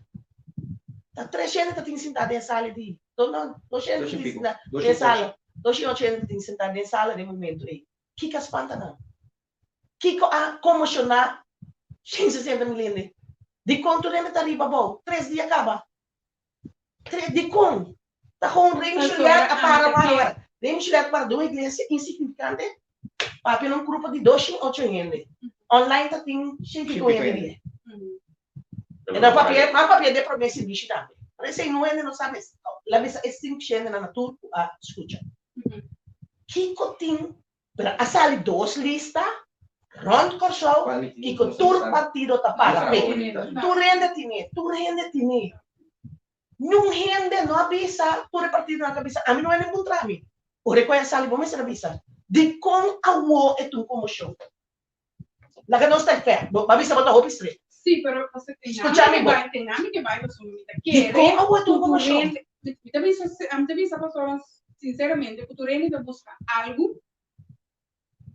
Ta tres hende ta tin sintá den sala di, no, no, dos hende ta tin sintá den sala, dos i ocho hende ta tin sintá den sala den momento ei. Kiko a spanta nan? Kiko a konmoshoná 160 mil hende? Dikon tur hende ta riba abou? Tres dia kaba. Tres, dikon? Ta kon Remy Juliet a para wak wak. Remy Juliet para den un iglesia insignifikante papia na un grupo di 208 hende. Online ta tin shen piko hende dia. E ta papia, mas papia den prome sirbishi tambe. Pero esei no hende no sabi. La bisa e sinku hendenan na tur ku a skucha. Kiko tin Pero a sali dos lista rond Kòrsou i ku tur partido ta para p'e. Tur hende tine, tur hende tine. Niun hende no a bisa, tur e partidonan ta bisa, ami no hende puntra mi. Ora ku a sali bo mester a bisa, dikon awo e ta un konmoshon? Laga nos ta fair. Bo a bisa bo ta hopi strek. Sí, pero pasobra te Skucha mi nami bo. ke bai, te nami ke bai pasobra mi ta kere Dikon awo e ta ku un tur konmoshon? hende, mi ta bisa, mi ta bisa pasobra sinceramente ku tur hende ta buska algu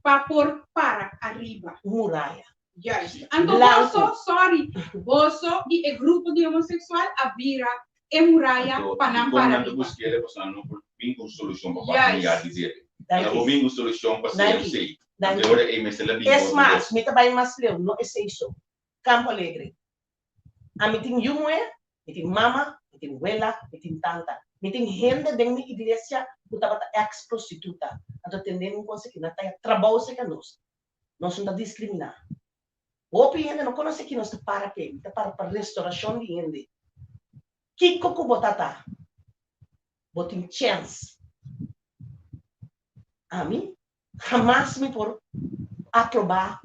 pa por para ariba. Un muraya. Juist. Anto Blanku. boso, sorry, boso di e grupo di homoseksual a bira e muraya Anto, pa nan dikon para nan ta ariba. busk'e pasobra nan no por bin ku un solushon pa kuater Juist. milyar di debe. Nan Danki. por bin ku un solushon pa Danki. CMC. Danki. Anto e ora ei mester la bin ku Es otro mas, kos. mi ta bai mas leu, no esei so. Campo Alegre. Ami tin yu muhé, mi tin mama, mi tin wela, mi tin tanta. Mi tin hende den mi iglesia ku tabata ex prostituta. Anto tende mi un kos aki, nan ta haya trabou serka nos. Nos no ta diskriminá. Hopi hende no konosé ki nos ta para p'e. Mi ta para pa restorashon di hende. Kiko ku bo ta ta, bo tin chèns. Ami hamas mi por aprobá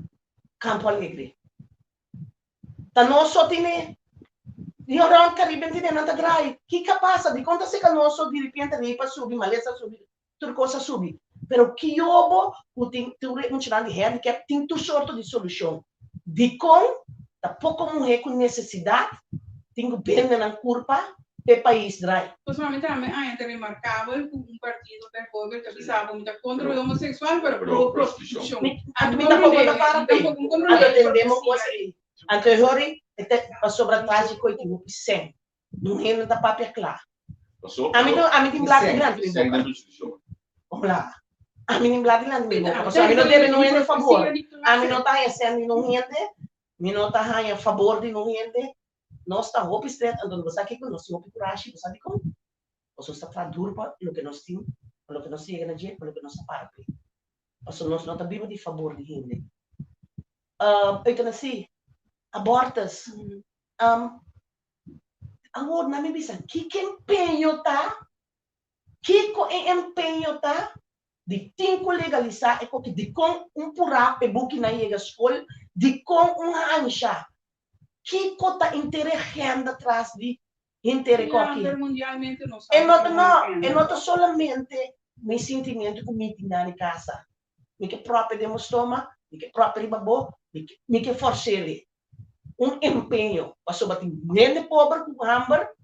Campo Alegre. Ta nos so tine Di rond Caribe tine nan ta draai. Kiko a pasa? Dikon ta seka nos so diripiente ripa subi, malesa subi, tur kos a subi. Pero kiobo ku tin tur e muchanan di handicap tin tur sorto di solushon. Dikon ta poko muhé ku nesesidat tin ku bende nan kurpa pa e pais draai? Pasobra tambe aña ta remarkabel ku un partido bijvoorbeeld ta bisa bo mi ta kontra e homoseksual pero pro prostitushon. Anto mi tampoco ta para p'e. Anto tendemos kos ei. Anto e hori e ta pasobra trágiko i tin hopi sèn. Nun hende ta papia kla. Ami no, ami tin bla dilanti mi boka. Hola. Ami tin bla dilanti mi boka. Pasobra ami no debe nun hende fabor. Ami no ta haña sèn di nun hende. Mi no ta haña fabor di nun hende. Nos ta hopi stret, anto bo sa kiko? Nos tin hopi kurashi. Bo sa dikon? Pasobra nos ta traha duru pa loke nos tin, pa loke nos yega na dje, pa loke nos ta para p'e. Pasobra nos no ta biba di fabor di hende. Eutanasie, abortus, Awor nan mi bisa, kiko empeño ta? Kiko e empeño ta di tin ku legalisá e koki? Dikon un purá p'e bukinan yega skol? Dikon un hansha? Kiko ta inter e agenda tras di hinter e koki? E no ta, no, e no ta solamente mi sintimentu ku mi tin na mi kasa. Mi ke propia den bo stoma, mi ke propia riba bo, mi ke fors'é un empeño pasobra tin hende pober ku hamber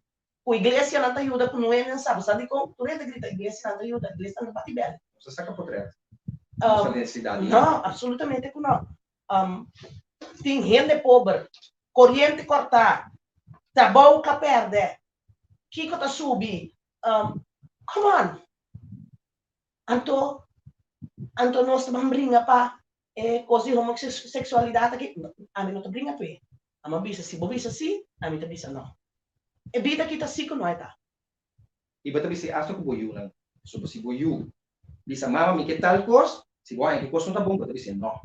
ku iglesianan ta yuda ku no hende sa. Bo sa dikon? Tur hende ta grita iglesianan ta yuda, iglesianan ta bati bèl. Nos ta saka potret nos ta nesesidat di No, absolutamente ku no. Tin hende pober, koriente kòrtá, trabou ka pèrdè, kiko ta subi? Come on! Anto, anto nos ta ban bringa pa e kos di homoseksualidat aki? Ami no ta bringa p'e. Ami a bisa si bo bisa si, ami ta bisa no. E bida aki ta si ku no e ta. I bo ta bisa asta ku bo yunan. Pasobra si bo yu bisa mama mi ke tal kos, si bo haña ki kos no ta bon, bo ta bisa no.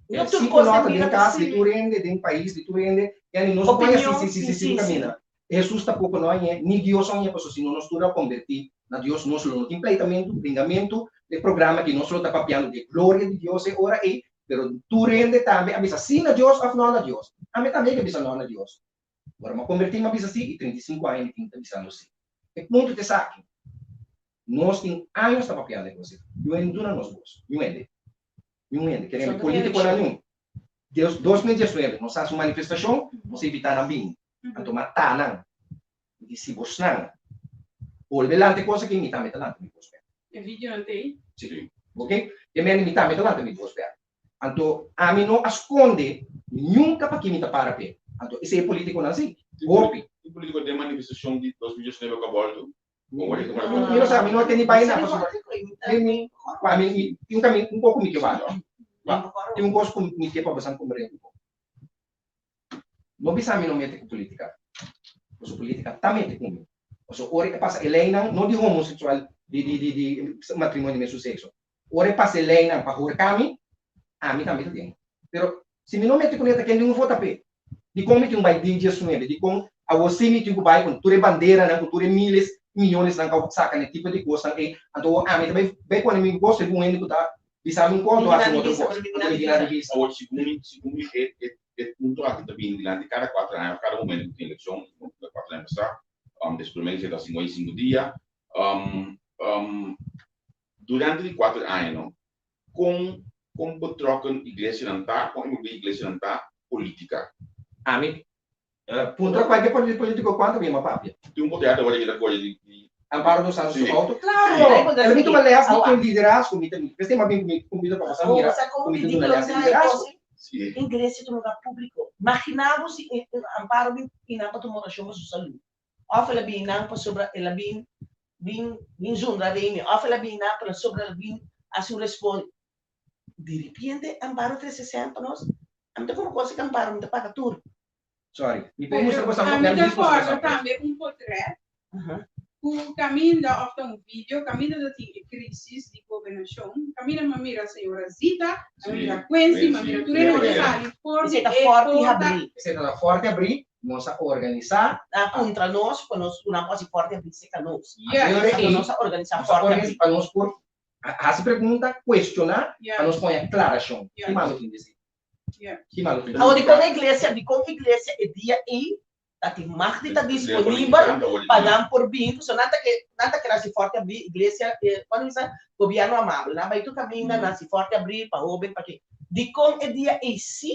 No E tur si ku kos no den ta bida den ta kas di si. tur hende, den pais di tur hende, kende nos por haña Opinion si si si si si si un si. kaminda. Hesus tampoko no hañ'é, ni Dios a hañ'é, pasobra si no nos tur a kombertí na Dios, nos lo no tin pleitamentu, bringamentu, e programa aki nos lo ta papiando di e gloria di Dios e ora ei, pero tur hende tambe a bisa sí na Dios òf no na Dios. Ami tambe ke bisa no na Dios. Ora mi a kombertí mi a bisa sí i 35 aña mi tin ta bisando sí. E punto ta esaki, nos tin años ta papiando e kos ei, niun hende duna nos bos, niun hende, niun hende, kere mi Pasobra tin polítikonan elekshon. niun. Dios, 2019, nos a hasi un manifestashon, nos a invitá nan bini. Anto matá nan. Mi di, si bosnan bolbe lanta e kos aki, mi tambe ta lanta mi bos bèk. E videonan ta ei? Si. Ok? E mende mi tambe ta lanta mi bos bèk. Anto ami no a skonde nunka pa ki mi ta para p'e. Anto esei e politikonan si. Hopi. Tin politiko den manifestashon di 2019 ku a bòltu? Mi no sa, mi no a tene bai na pasobra mi mi mi tin un kamin un kos ku mi ke wak. Tin un kos ku mi ke pa boso komprende un poko. No bisa mi no mete ku politika, pasobra politika ta mete ku mi. Pasobra ora e pasa e leinan, no di homoseksual, di di di di matrimonio di mesun sekso, ora e pasa e leinan pa horka mi, ami tambe ta den. Pero si mi no mete kuné ta ken di un vota p'e? Dikon mi tin un bai den diesnuebe? Dikon awor si mi tin ku bai ku tur e banderanan, ku tur e miles i miyonesnan ku a saka na e tipo di kosnan ei? Anto awor ami ta bai bai pone mi bos segun hende ku ta bisa mi un kos, anto hasi un otro kos. Anto mi tin na di bisa. Awor segun mi, segun mi e e e punto aki ta bini dilanti kada kuater aña òf kada momento ku tin elekshon, kada kuater aña pasá, es promé ke ta 55 dia, durante di kuater aña no, Kon kon betrokken iglesianan ta, kon envolví iglesianan ta polítika? Ami puntra kualke partido polítiko kuantu mi a papia. Tin un potrèt awor di ta kore di di. Amparo dos Santos su outo? Klaro! El a bin tuma lès di kon liderazgo mi ta mi. P'esei mi a bin ku mi computer pa pasa mira ku mi ta duna lès di liderazgo. Iglesia ta un lugar públiko. Magina bo si Amparo bin nan pa tuma orashon pa su salú. Òf el a bin nan pasobra el a bin bin bin zundra den mi, òf el a bin nan pasobra el a bin hasi un responde. Di ripiente Amparo trese sèn pa nos. Ami ta kuma kos ku Amparo, mi ta paga tur. Sorry, mi por mustra boso Ami ta kòrda tambe un potrèt ku kaminda òf ta un video kaminda ta tin e krisis di gobernashon, kaminda mi a mira señora Zita, mi a mira Quincy, mi a mira tur hende ku ta sali for di Esei ta e fòrti porta. habrí. Esei ta fòrti habrí. Nos a organisá. A puntra nos pa nos duna un hasi fòrti habrí serka nos. Yes. Anto nos a organisá fòrti habrí. Pa nos por hasi pregunta, kuestioná, pa nos pon e aklarashon. Ki malo tin di esei? Ki malo tin di esei? Awor dikon e iglesia, dikon iglesia e dia ei ta tin mag di ta disponibel pa nan por bin? Pasobra nan ta ke, nan ta kere hasi fòrti habrí iglesia, kòmo bisa, gobièrnu amabel. Nan bai tur kaminda, nan hasi fòrti habrí pa hóben, pa ke. Dikon e dia ei sí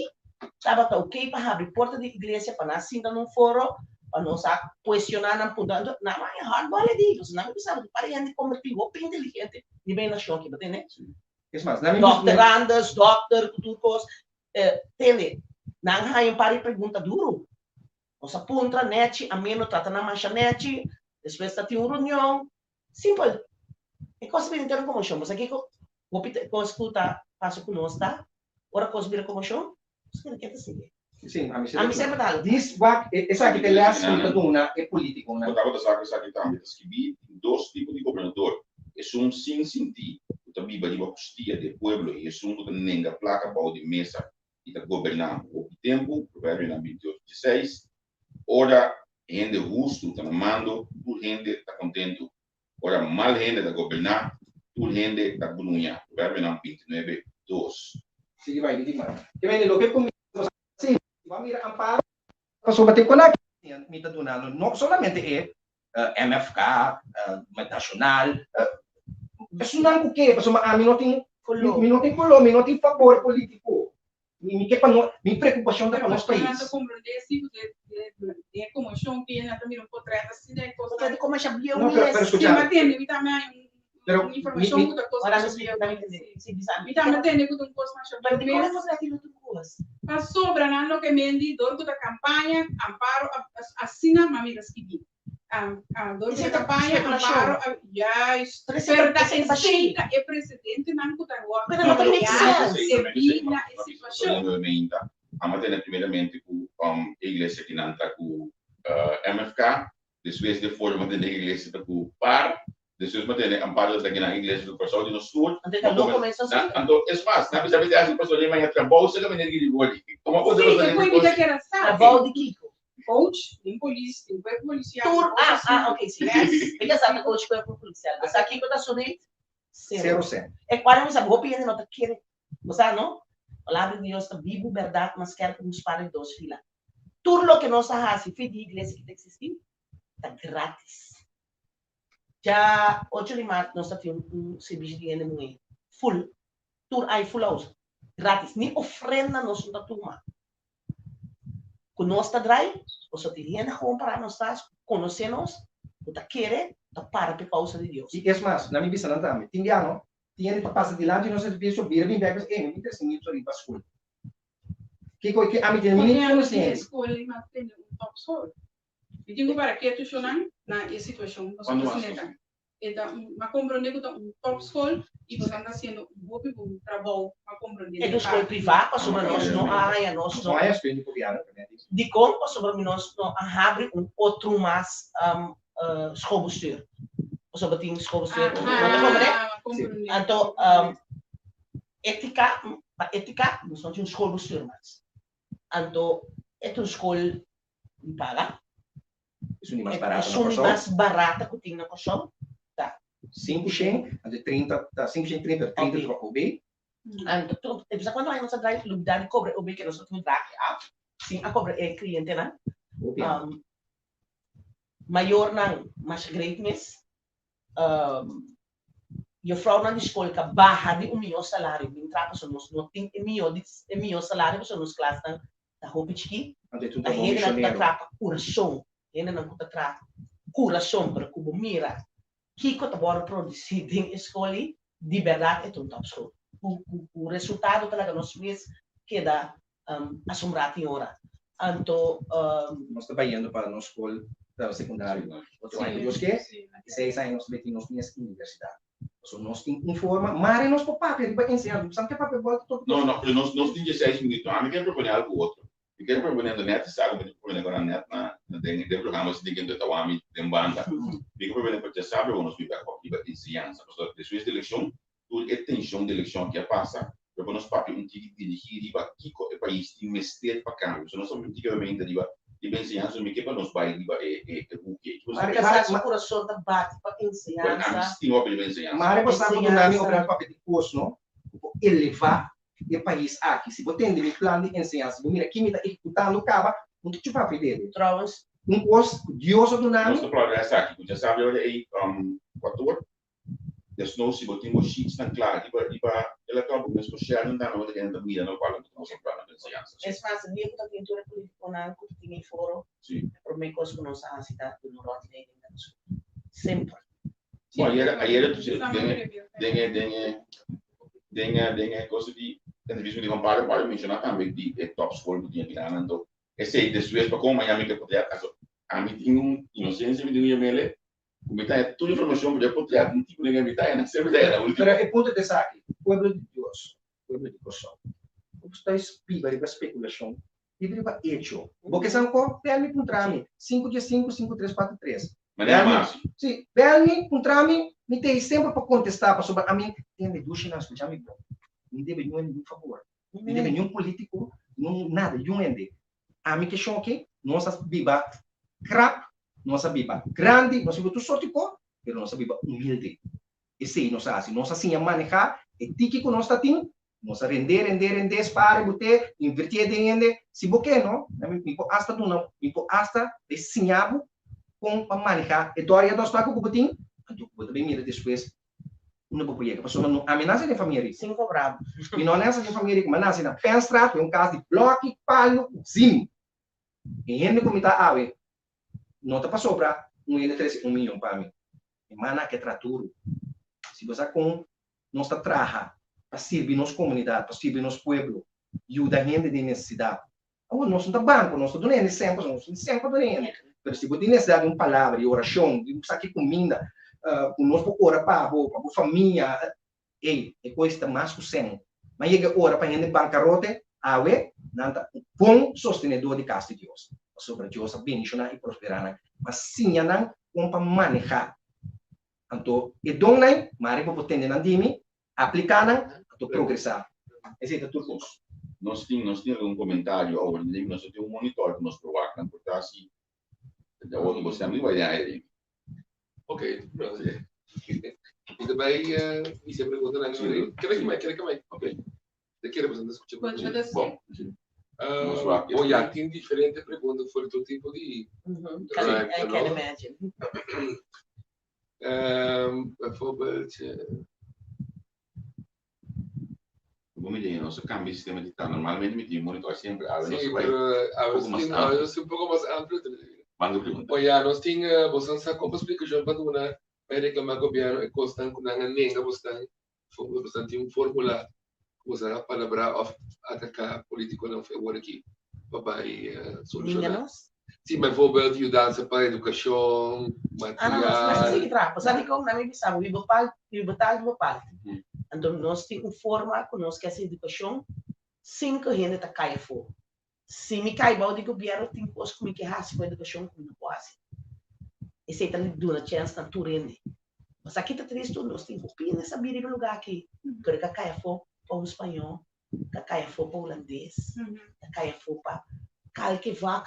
Tabata ok pa habri porta di iglesia pa nan sinta na un foro pa nos a cuestiona nan punto. Anto nan a haña hardball e di, pasobra nan a bisa bo par di hende converti hopi inteligente riba e nacion aki, bo tende? Es mas, nan mi Dokter Anders, dokter cu tur cos, tende, nan a haña un par di pregunta duro. Nos a puntra nechi, ameno trata nan masha nechi, despues ta tin un reunion, simpel. E cos a bini ter un conmocion, bo sa kico hopi ta e cos cu ta pasa cu nos ta Ora kos bira komoshon, nos keda keda sigui. Sí, ami Ami semper ta algo. Dis wak, esaki ta e lès ku mi ta duna e politikonan. Bo tabata sa ku esaki tambe ta skibí, Tin dos tipo di gobernador, esun sin sintí, ku ta biba riba kustia di e pueblo, i esun ku ta nenga plaka bou di mesa i ta goberná hopi tempu, Proverbionan 28, 16. Ora hende hustu ta na mando, tur hende ta kontentu. Ora mal hende ta goberná, tur hende ta gruña. Proverbionan 29, 2. Sigui bai di mas. Ke mende loke ku mi ta hasi, si bo a mira Amparo, pasobra te kon aki mi ta dunando no solamente e MFK, Nacional, esunnan ku ke, pasobra ami no tin, mi no tin koló, mi no tin fabor polítiko. Mi ke pa no, mi preokupashon ta pa nos Pero pais. nan ta komprendé si ku den e komoshon ku nan ta mira un potret asina e kos. Potret di komasha bieu No, pero, mes. pero Si skucha. mi a tende, mi tambe haña un Pero un mi, informashon mi, ku ta kos Ora masha mi bieu tambe mes. tende. Si bisa mi. Mi tambe tende ku ta un kos masha Pero bieu di kon e mes. potret di otro kos? Pasobra nan loke mendi dor ku ta kampaña, amparo asina mi a mira skibí. Dor di campaña Amparo a juist pero ta esey ta e precedentenan cu ta wordo crea debí na e situacion. Amo tene primeramente cu e iglesia kinan ta cu MFK, despues de for mi a tene e iglesia ta cu par, despues mi a tene Amparo ta kinan iglesia cu Corsou di nos tur. Anto es mas, nan bisa mi ta haci pasobra mi maña trabou cerca mi negi di boli. Como a Sí, e cu mi ta kere sa. Trabou di kico? Coach, den polis, den cuerpo policial. Tur, ah, ah, ok, si. Mi ta sa ta coach cuerpo policial. Bo sa kico ta su rate? Zero. Zero cent. E cual mi sa hopi hende no ta kere. Bo sa, no? Palabra di Dios ta bibu, berdad, mas skerp ku un spada di dos fila. Tur loke nos a hasi fi di iglesia ki ta existi, ta gratis. Dja ocho di mart nos ta tin un servicio di hende muhe full. Tur ai full house. Gratis. Ni ofrenda nos no ta tuma. Ku nos ta drai, pasobra tin hende gewoon pará nos tras, ku konosé nos, ku ta kere, ku ta para pa e kousa di Dios. I es mas, na mi bisa nan tambe, tin bia no, tin hende ta pasa dilanti di nos edifisio, bira bin bek, bisa, ey, mi bin trese mi riba skol. Kiko ke ami tene? Mi ni konosé hende. Skol i mas tene un top skol. Mi tin ku para ketu shonnan na e situashon pasobra asina ta. E ta un, m'a komprondé ku ta un top skol i boso ta hasiendo un hopi bon trabou, m'a komprondé E ta un skol privá pasobra nos no a haña nos no. Dikon? Pasobra mi nos no a habri un otro mas schoolbestuur. Pasobra tin schoolbestuur. Bo ta komprendé? Anto étika, pa étika nos no tin un schoolbestuur mas. Anto e ta un skol di paga. Esun di mas barata na Esun di Kòrsou. mas barata ku tin na Kòrsou ta. Sinku shen, anto e 30 ta sinku shen 30, 30 ta pa OB. Anto tur, e bisa kuantu aña nos a drai lubidá di kobra e OB ke nos a tin draak af, sin a kobra e klientenan. Hopi aña. Mayornan masha great mes. Juffrouwnan di skol ka baha di un mihó salario bin traha pasobra nos no tin e mihó di e mihó salario pasobra nos klasnan ta hopi chikí. Anto e tur Ta trabou hendenan ku ta misionero. traha pa kurason, hendenan ku ta traha kurason, pero ku bo mira kiko ta wòrdu produsí den e skol ei, di bèrdat e ta un tòpskol. Ku ku ku resultado ta laga nos mes keda asombrá tin ora. Anto. Nos ta bayendo pa nos skol sekundario. Otro aña ku Dios ke, i seis aña nos ta bai tin nos mes universidat. Pasobra nos tin un forma, mare nos por papia riba enseñansa, bo sa ke papia bòlta tok No, no, pero nos nos tin dieseis minuto. Ami ker proponé algu otro. Mi ker proponé ando nèt esaki, mi ta proponé kora nèt na den den programa si tin kende ta wak mi den banda. Mi ke proponé pa djasabi awor nos bin bèk papia riba enseñansa, pasobra despues di elekshon Tur e tenshon di elekshon aki a pasa, pero pa nos papia un tiki dirigí riba kiko e pais tin mester pa kambio. So nos papia un tiki obviamente riba riba enseñansa, mi ke pa nos bai riba e e e huki ei. Kiko Mari kasá su kurason ta bati pa enseñansa. Ami stima papia riba enseñansa. Mari bo sa ku duna mi oportunidat pa papia di kos no ku por elevá e pais aki. Si bo tende mi plan di enseñansa, si bo mira ki mi ta ehekutando kaba, no ta chupa afri dede. Trouwens. Un kos ku Dios a duna mi. Nos ta plora esaki ku djasabi ora ei kuator. Desnos si bo tin bo sheetsnan kla riba riba e laptop bo mes por share nan tambe unda hende ta mira nan kual bo ta mostra plan nan enseñansa. Es mas, e dia ku ta tin tur e politikonan ku ta tin e foro, Si. e promé kos ku nos a hasi ta duna ròtleiding na nos grupo. Semper. Bon, ayera ayera tu den e den e den e den e den e cosa di entrevista di Juan Pablo Pablo menciona tambe di e top school ku tin aki nan anto esei despues pa kon mañana mi ke poder aso ami tin un inocencia mi tin un yamele Ku mi ta haña tur informashon ku dje por traha un tipo den mi ta haña semper ta haña na ultimo. Pero e punto ta esaki, pueblo di Dios, pueblo di Kòrsou, bo ta biba riba spekulashon, biba riba echo. Bo ke sa ankor? Bel mi puntra mi, sinku dies sinku, sinku tres kuater tres. Manera Bel mi, mas. si, bel mi, puntra mi, mi ta ei semper pa kontestá, pasobra ami tende dushinan, skucha mi bon, mi debe niun hende niun fabor, mi debe niun polítiko, niun nada, niun hende. Ami ke shon aki, nos a biba krap Nos a biba grandi, nos a biba tur sorti ko, pero nos a biba humilde. Esei nos a hasi. Nos a siña manehá e tiki ku nos ta tin, nos a rendé, rendé, rendé, spar e bot'é, invertié den hende. Si bo ke no, mi por asta duna, mi por asta bai siña bo kon pa manehá e dòr i e dòsnako ku bo tin, anto bo ta bai mira despues unda bo por yega. Pasobra no, ami nase den famia riku. Sin kobra bo. Mi no nase den famia riku, mi a nase na Penstraat, den un kas di blòki, palu ku zim. E hende ku mi ta awe no ta pasobra un hende trese un miyon pa mi. E mana ke traha duru. Si bo sa kon nos ta traha pa sirbi nos komunidat, pa sirbi nos pueblo, yuda hende den nesesidat. Awor nos no ta banko, nos ta duna hende sèn pasobra nos tin sèn pa duna hende. Pero si bo tin nesesidat di un palabra, di orashon, di un saki kuminda, ku nos por ora pa bo, pa bo famia, Ey, e kois ta mas ku sen. Ma yega e ora pa hende bankarote, awe nan ta un bon sostenedor di kas di Dios, pasobra Dios a bendishoná i prosperá nan pa siña nan kon pa manehá. Anto e donnan, mari bo por tende nan di mi, apliká nan, anto progresá. Esei ta tur kos. Nos tin nos tin algun komentario awor, nos no tin un monitor ku nos por wak nan por ta si Awor ku bo stem riba den aire. Ok, Mi ta bai bisa e preguntanan Sí. ahora. Keda ki mai, keda ki mai. Ok. Te kere boso ta skucha Bon, pregunta. Bon. Nos wak Bon, ya tin diferente pregunta for di tur tipo di Can, I ruimte, can no? imagine. Bijvoorbeeld. Bo mi nos a cambia sistema di ta. Normalmente mi tin monitor semper. Awe nos Sí, bai pero awe poco mas tin, amplio. awe un poco mas amplio. Manda pregunta. Oya, nos tin boso sa kon splikashon pa duna pa reklamá gobièrnu e kosnan ku nan a nenga bosnan, bosnan tin un fórmula ku boso a palabrá òf ataká polítikonan for awor aki pa bai Ninga solushoná. nos? Sí, bijvoorbeeld yudansa pa edukashon, Ah, no, nos nos material. sigui traha. Sabi kon na mi bisa, wi bepaal, wi betaal bepaal. Anto nos tin un forma ku nos ke hasi edukashon sin ku hende ta kai afó. Si mi kai bou di gobièrnu tin kos ku mi ke hasi ku edukashon ku mi no por hasi. Esei ta duna chèns na tur hende. Mas aki ta tristu, nos tin hopi hende sabí riba e lugá aki, pero ka kai afó pa un spañó, ka kai afó pa hulandes, ka kai afó pa kalke vak.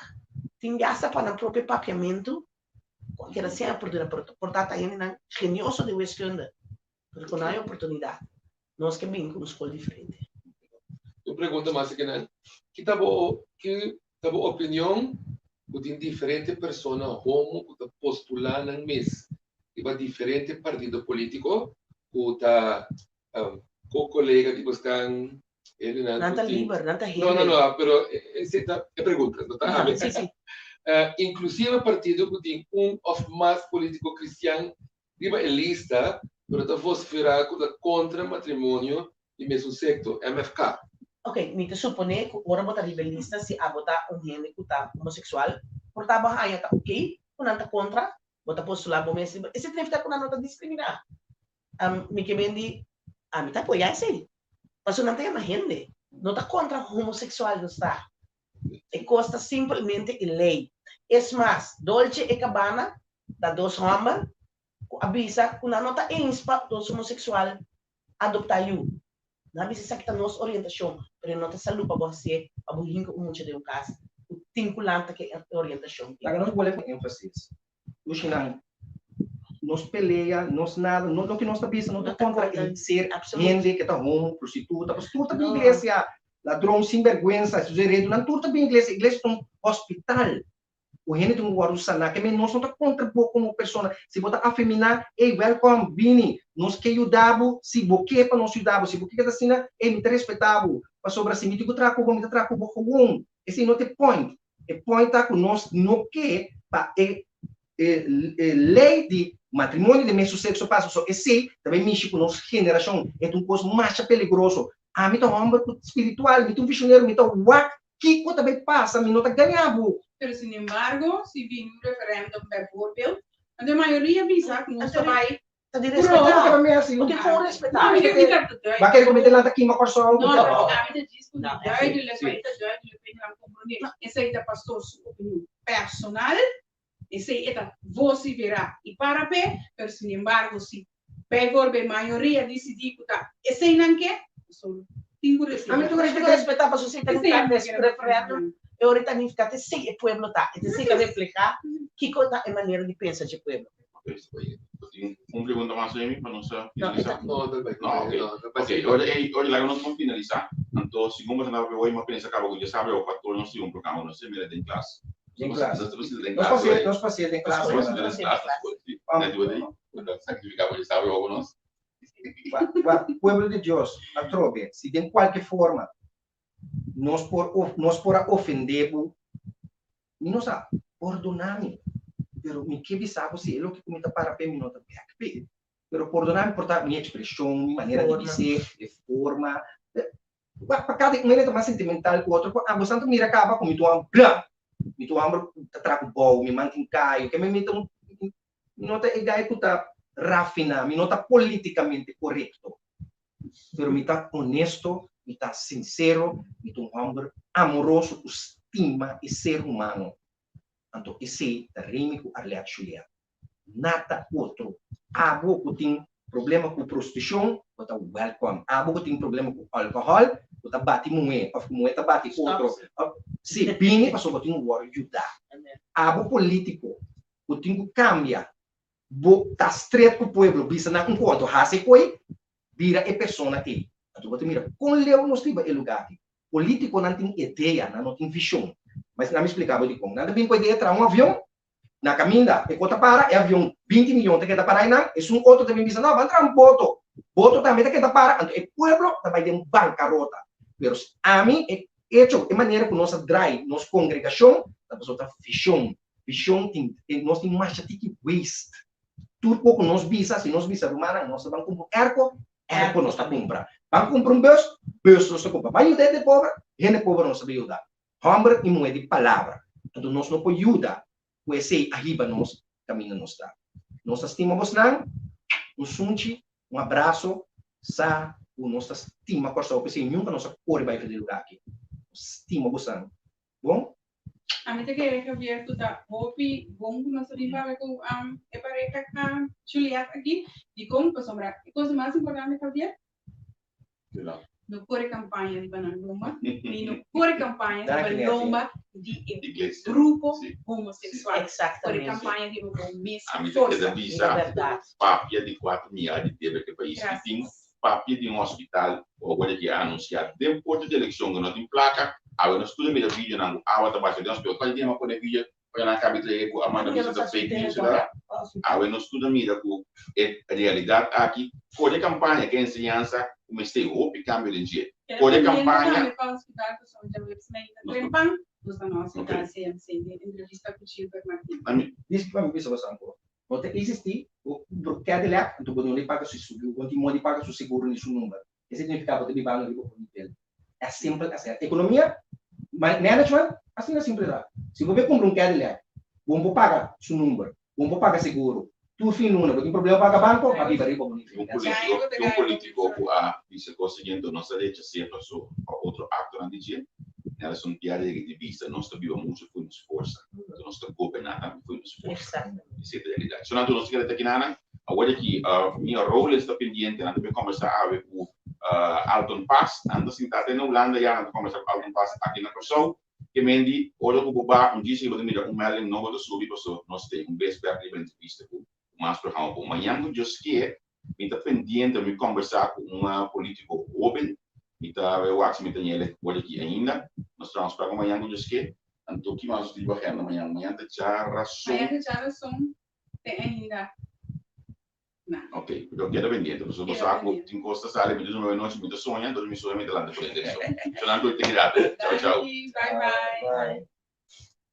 Tin hasta pa nan propio papiamentu, ku a keda sin oportunidat, pero por ta ta hendenan genioso den wiskunde, pero ku no hay oportunidat. Nos ke bin ku un skol diferente. Un pregunta mas akinan. Ki ta bo ki ta bo opinion ku tin diferente persona homo ku ta postulá nan mes riba diferente partido polítiko ku ta ku kolega di bosnan hendenan Nan ku ta tin liber, nan ta No, no, hende. no, pero esei ta e pregunta, no ta ami. Sí, sí. Inklusive partido ku tin un òf mas polítiko kristian riba e lista, pero ta vosiferá ku ta kontra matrimonio di mesun sekto, MFK. Ok, mi ta suponé ku ora bo ta riba e lista, si abo ta un hende ku ta homoseksual, por ta bo haña ta ok ku nan ta kontra, bo ta postulá bo mes riba, esei ta nifiká ku nan no ta diskriminá. Mi ke men di, ami ta apoyá esei, pasobra nan ta yama hende, no ta kontra homoseksual nos ta. E kos ta simpelmente e lei. Es mas, Dolce e Gabbana ta dos hòmber ku a bisa ku nan no ta eens pa dos homoseksual adoptá yu. Nan a bisa esaki ta nos orientashon, pero e no ta salú pa bo hasié pa bo hinka un mucha den un kas ku tin ku lanta ku e orientashon ei. Laga nos bolbe ku énfasis. Lushinan, nos pelea, nos nada, no, loke nos ta bisa no ta kontra e ser hende ke ta homo, prostituta, pasobra tur ta bin iglesia, ladron, sinbergwensa, esun heredonan, tur ta bin iglesia. Iglesia ta un hospital ku hende tin ku wòrdu saná. Ke men nos no ta kontra bo komo persona. Si bo ta afeminá, ey, wèlkòm, bini, nos ke yuda bo, si bo ke pa nos yuda bo, si bo ke keda asina, ey, mi ta respetá bo, pasobra si mi tin ku traha ku bo, mi ta traha ku bo gewon. Esei no ta e point. E point ta ku nos no ke pa e e lei di matrimonio di mesun sekso pasa, so esei ta bai mishi ku nos generashon. E ta un kos masha peligroso. Ami ta un hòmber ku spiritual, mi ta un vishonero, mi ta wak Kiko ta bay pasa? Mi no ta gaña bo. Pero sinembargo, si bini un referendum bijvoorbeeld, anto e mayoria bisa ku nos ta bay Ta di pro. respetá. Bo tin ku respetá. No, mi ta duidelijk. Ba kere ku mi ta lanta kima Kòrsou? No, no, ami ta djis ku ta duidelijk, pa e ta duidelijk pa hende komprondé. Esei ta pastor su opinion personal. Esei e ta vociferá i para p'e, pero sinembargo si bijvoorbeeld mayoria disidí ku ta esei nan ke, pasobra tin ku Ami respetá. tin ku Tin ku respetá. respetá pasobra esei ta nifiká referèndum e ora ta nifiká ta esei e pueblo ta, e ta esei ta reflehá kiko ta e manera di pensa dje pueblo. Tin un pregunta mas Amy pa nos a finalisá? No, no, No, ok. Ok, ora ei, ora laga nos bon finalisá. Anto, segun bo ta papia hoy, mi a pensa kaba ku dje sabi awor pa tur nos tin un programa ku nos ta mira den klas. Den klas. Nos ta sinta den Nos klas pas'é, hoy. nos pas'é den klas. Nos sinta den klas na skol, si. Net di bo ta sakrifika pa dje sabi awor ku nos. Wak, wak, pueblo di Dios, atrobe, si den kualke forma nos por, nos por a ofendé bo, Mi no sa, pordoná mi, pero mi ke bisa bo si e loke ku mi ta para p'e mi no ta bèk p'e. Pero pordoná mi por ta mi ekspreshon, mi manera di bis'é, e forma. Wak, pa kada un hende ta mas sentimental ku otro. Abo santu mira kaba ku mi ta un hòmber bla! Mi ta un hòmber ku ta traha ku bou, mi man tin kayo, ke mi ta un, mi no ta e guy ku ta rafiná, mi no ta polítikamente korekto. Pero mi ta honesto, mi ta sincero, mi ta un homber amoroso cu stima e ser humano. Anto esey ta Remy cu Arlette Juliet. Nada otro. Abo cu tin problema cu prostitucion, bo ta welcome. Abo cu tin problema cu alcohol, cu ta bati muhe of cu muhe ta bati otro, si, bini pasobra bo tin cu worde yuda. Abo politico cu tin cu cambia Bo ta stret ku pueblo, bisa nan un konto, hasi koi, bira e persona ei. Anto bo ta mira kon leu nos riba e lugá aki. Polítikonan tin idea, nan no tin vishon. Mas nan mi splika bo dikon. Nan ta bin ku idea traha un avion, na kaminda e ko ta para, e avion 20 miyon ta keda para einan, esun otro ta bin bisa, no, ban traha un boto. Boto tambe ta keda para, anto e pueblo ta bai den bankarota. Pero ami, e echo, e manera ku nos a drai nos kongregashon, ta pasobra ta vishon. Vishon tin, nos tin masha tiki waste. Tur poko nos bisa, si nos bisa rumannan, nos ta ban kumpra un airco, airco nos ta kumpra. Ban kumpra un bus, bus nos ta kumpra. Ban yuda hende pober, hende pober nos ta bin yuda. Hòmber i muhé di palabra. Anto nos no por yuda ku esei a hiba nos kaminda nos ta. Nos ta stima bosnan, un sunchi, un abraso, sa ku nos ta stima Kòrsou, p'esei nunka nos a kore bai for di e lugá aki. Nos stima bosnan. Bon? Ami ta kere Javier ku ta hopi bon ku nos a bin papia ku e pareha Juliet aki. Dikon? Pasobra e kos mas importante Javier, No kore kampaña riba nan lomba, ni no kore kampaña riba lomba di e grupo homoseksual. Kore kampaña riba bo mes Ami ta keda bisa, papia di kuater miar di debe ku e pais ki tin, papia di un hospital ku awor aki a anunsiá den porta di elekshon ku no tin plaka, awe nos tur a mira videonan ku awa ta basha den hospital. Kual dia mi a pone video Ora nan kabi trae ku a manda bisa ta fake news verdad? Awe nos tur ta mira ku e realidat aki kore kampaña ke enseñansa ku mester hopi kambio den dje. Kore kampaña. Disculpa mi bisa boso anko. No ta existi bo cumpra un Cadillac anto bo no di paga su bo no tin modo di paga su seguro ni su number. E significa bo ta bibando riba bo nivel. As simple as that. Economia, management, asina simple ta. Si bo bay cumpra un Cadillac, bo no por paga su number, bo no por paga seguro, tur fin luna bo tin problema paga banco, ba biba riba bo nivel. Un politico, un politico cu a bisa cos siguiente, nos ta rechas'é paso pa otro actonan di dje, Nelson Piar yega di bisa, nos ta biba mucho fo'i nos forsa, enton nos ta goberná tambe fo'i nos forsa. Esei ta realidad. So nan tur nos ta keda ta kinanan. Awor aki famia Rowlands ta pendiente, nan ta bin kombersá awe ku Alton Paas. Nan ta sintá te na Hulanda ya, nan ta kombersá ku Alton Paas aki na Kòrsou. Ke men di, ora ku bo ba un djis bo ta mira un melding nobo ta subi paso nos ta un bes bèk riba entrevista ku mas programa bo. Mañan ku Dios ke, mi ta pendiente, mi kombersá ku un polítiko hóben, mi ta wak si mi ta ñele awor aki ainda. Nos ta spera ku mañan ku Dios ke. Anto ki mas nos tin riba agenda mañan? Mañan ta djarason. Mañan ta djarason. te ainda na. Ok, pero keda pendiente, pasobra bo sa ku tin kos ta sali, mi ta durmi anochi, mi ta soña, entonces mi soña mi ta lanta prende. So, so nan tur te keda. Chao, chao. Danki, bye bye. Bye.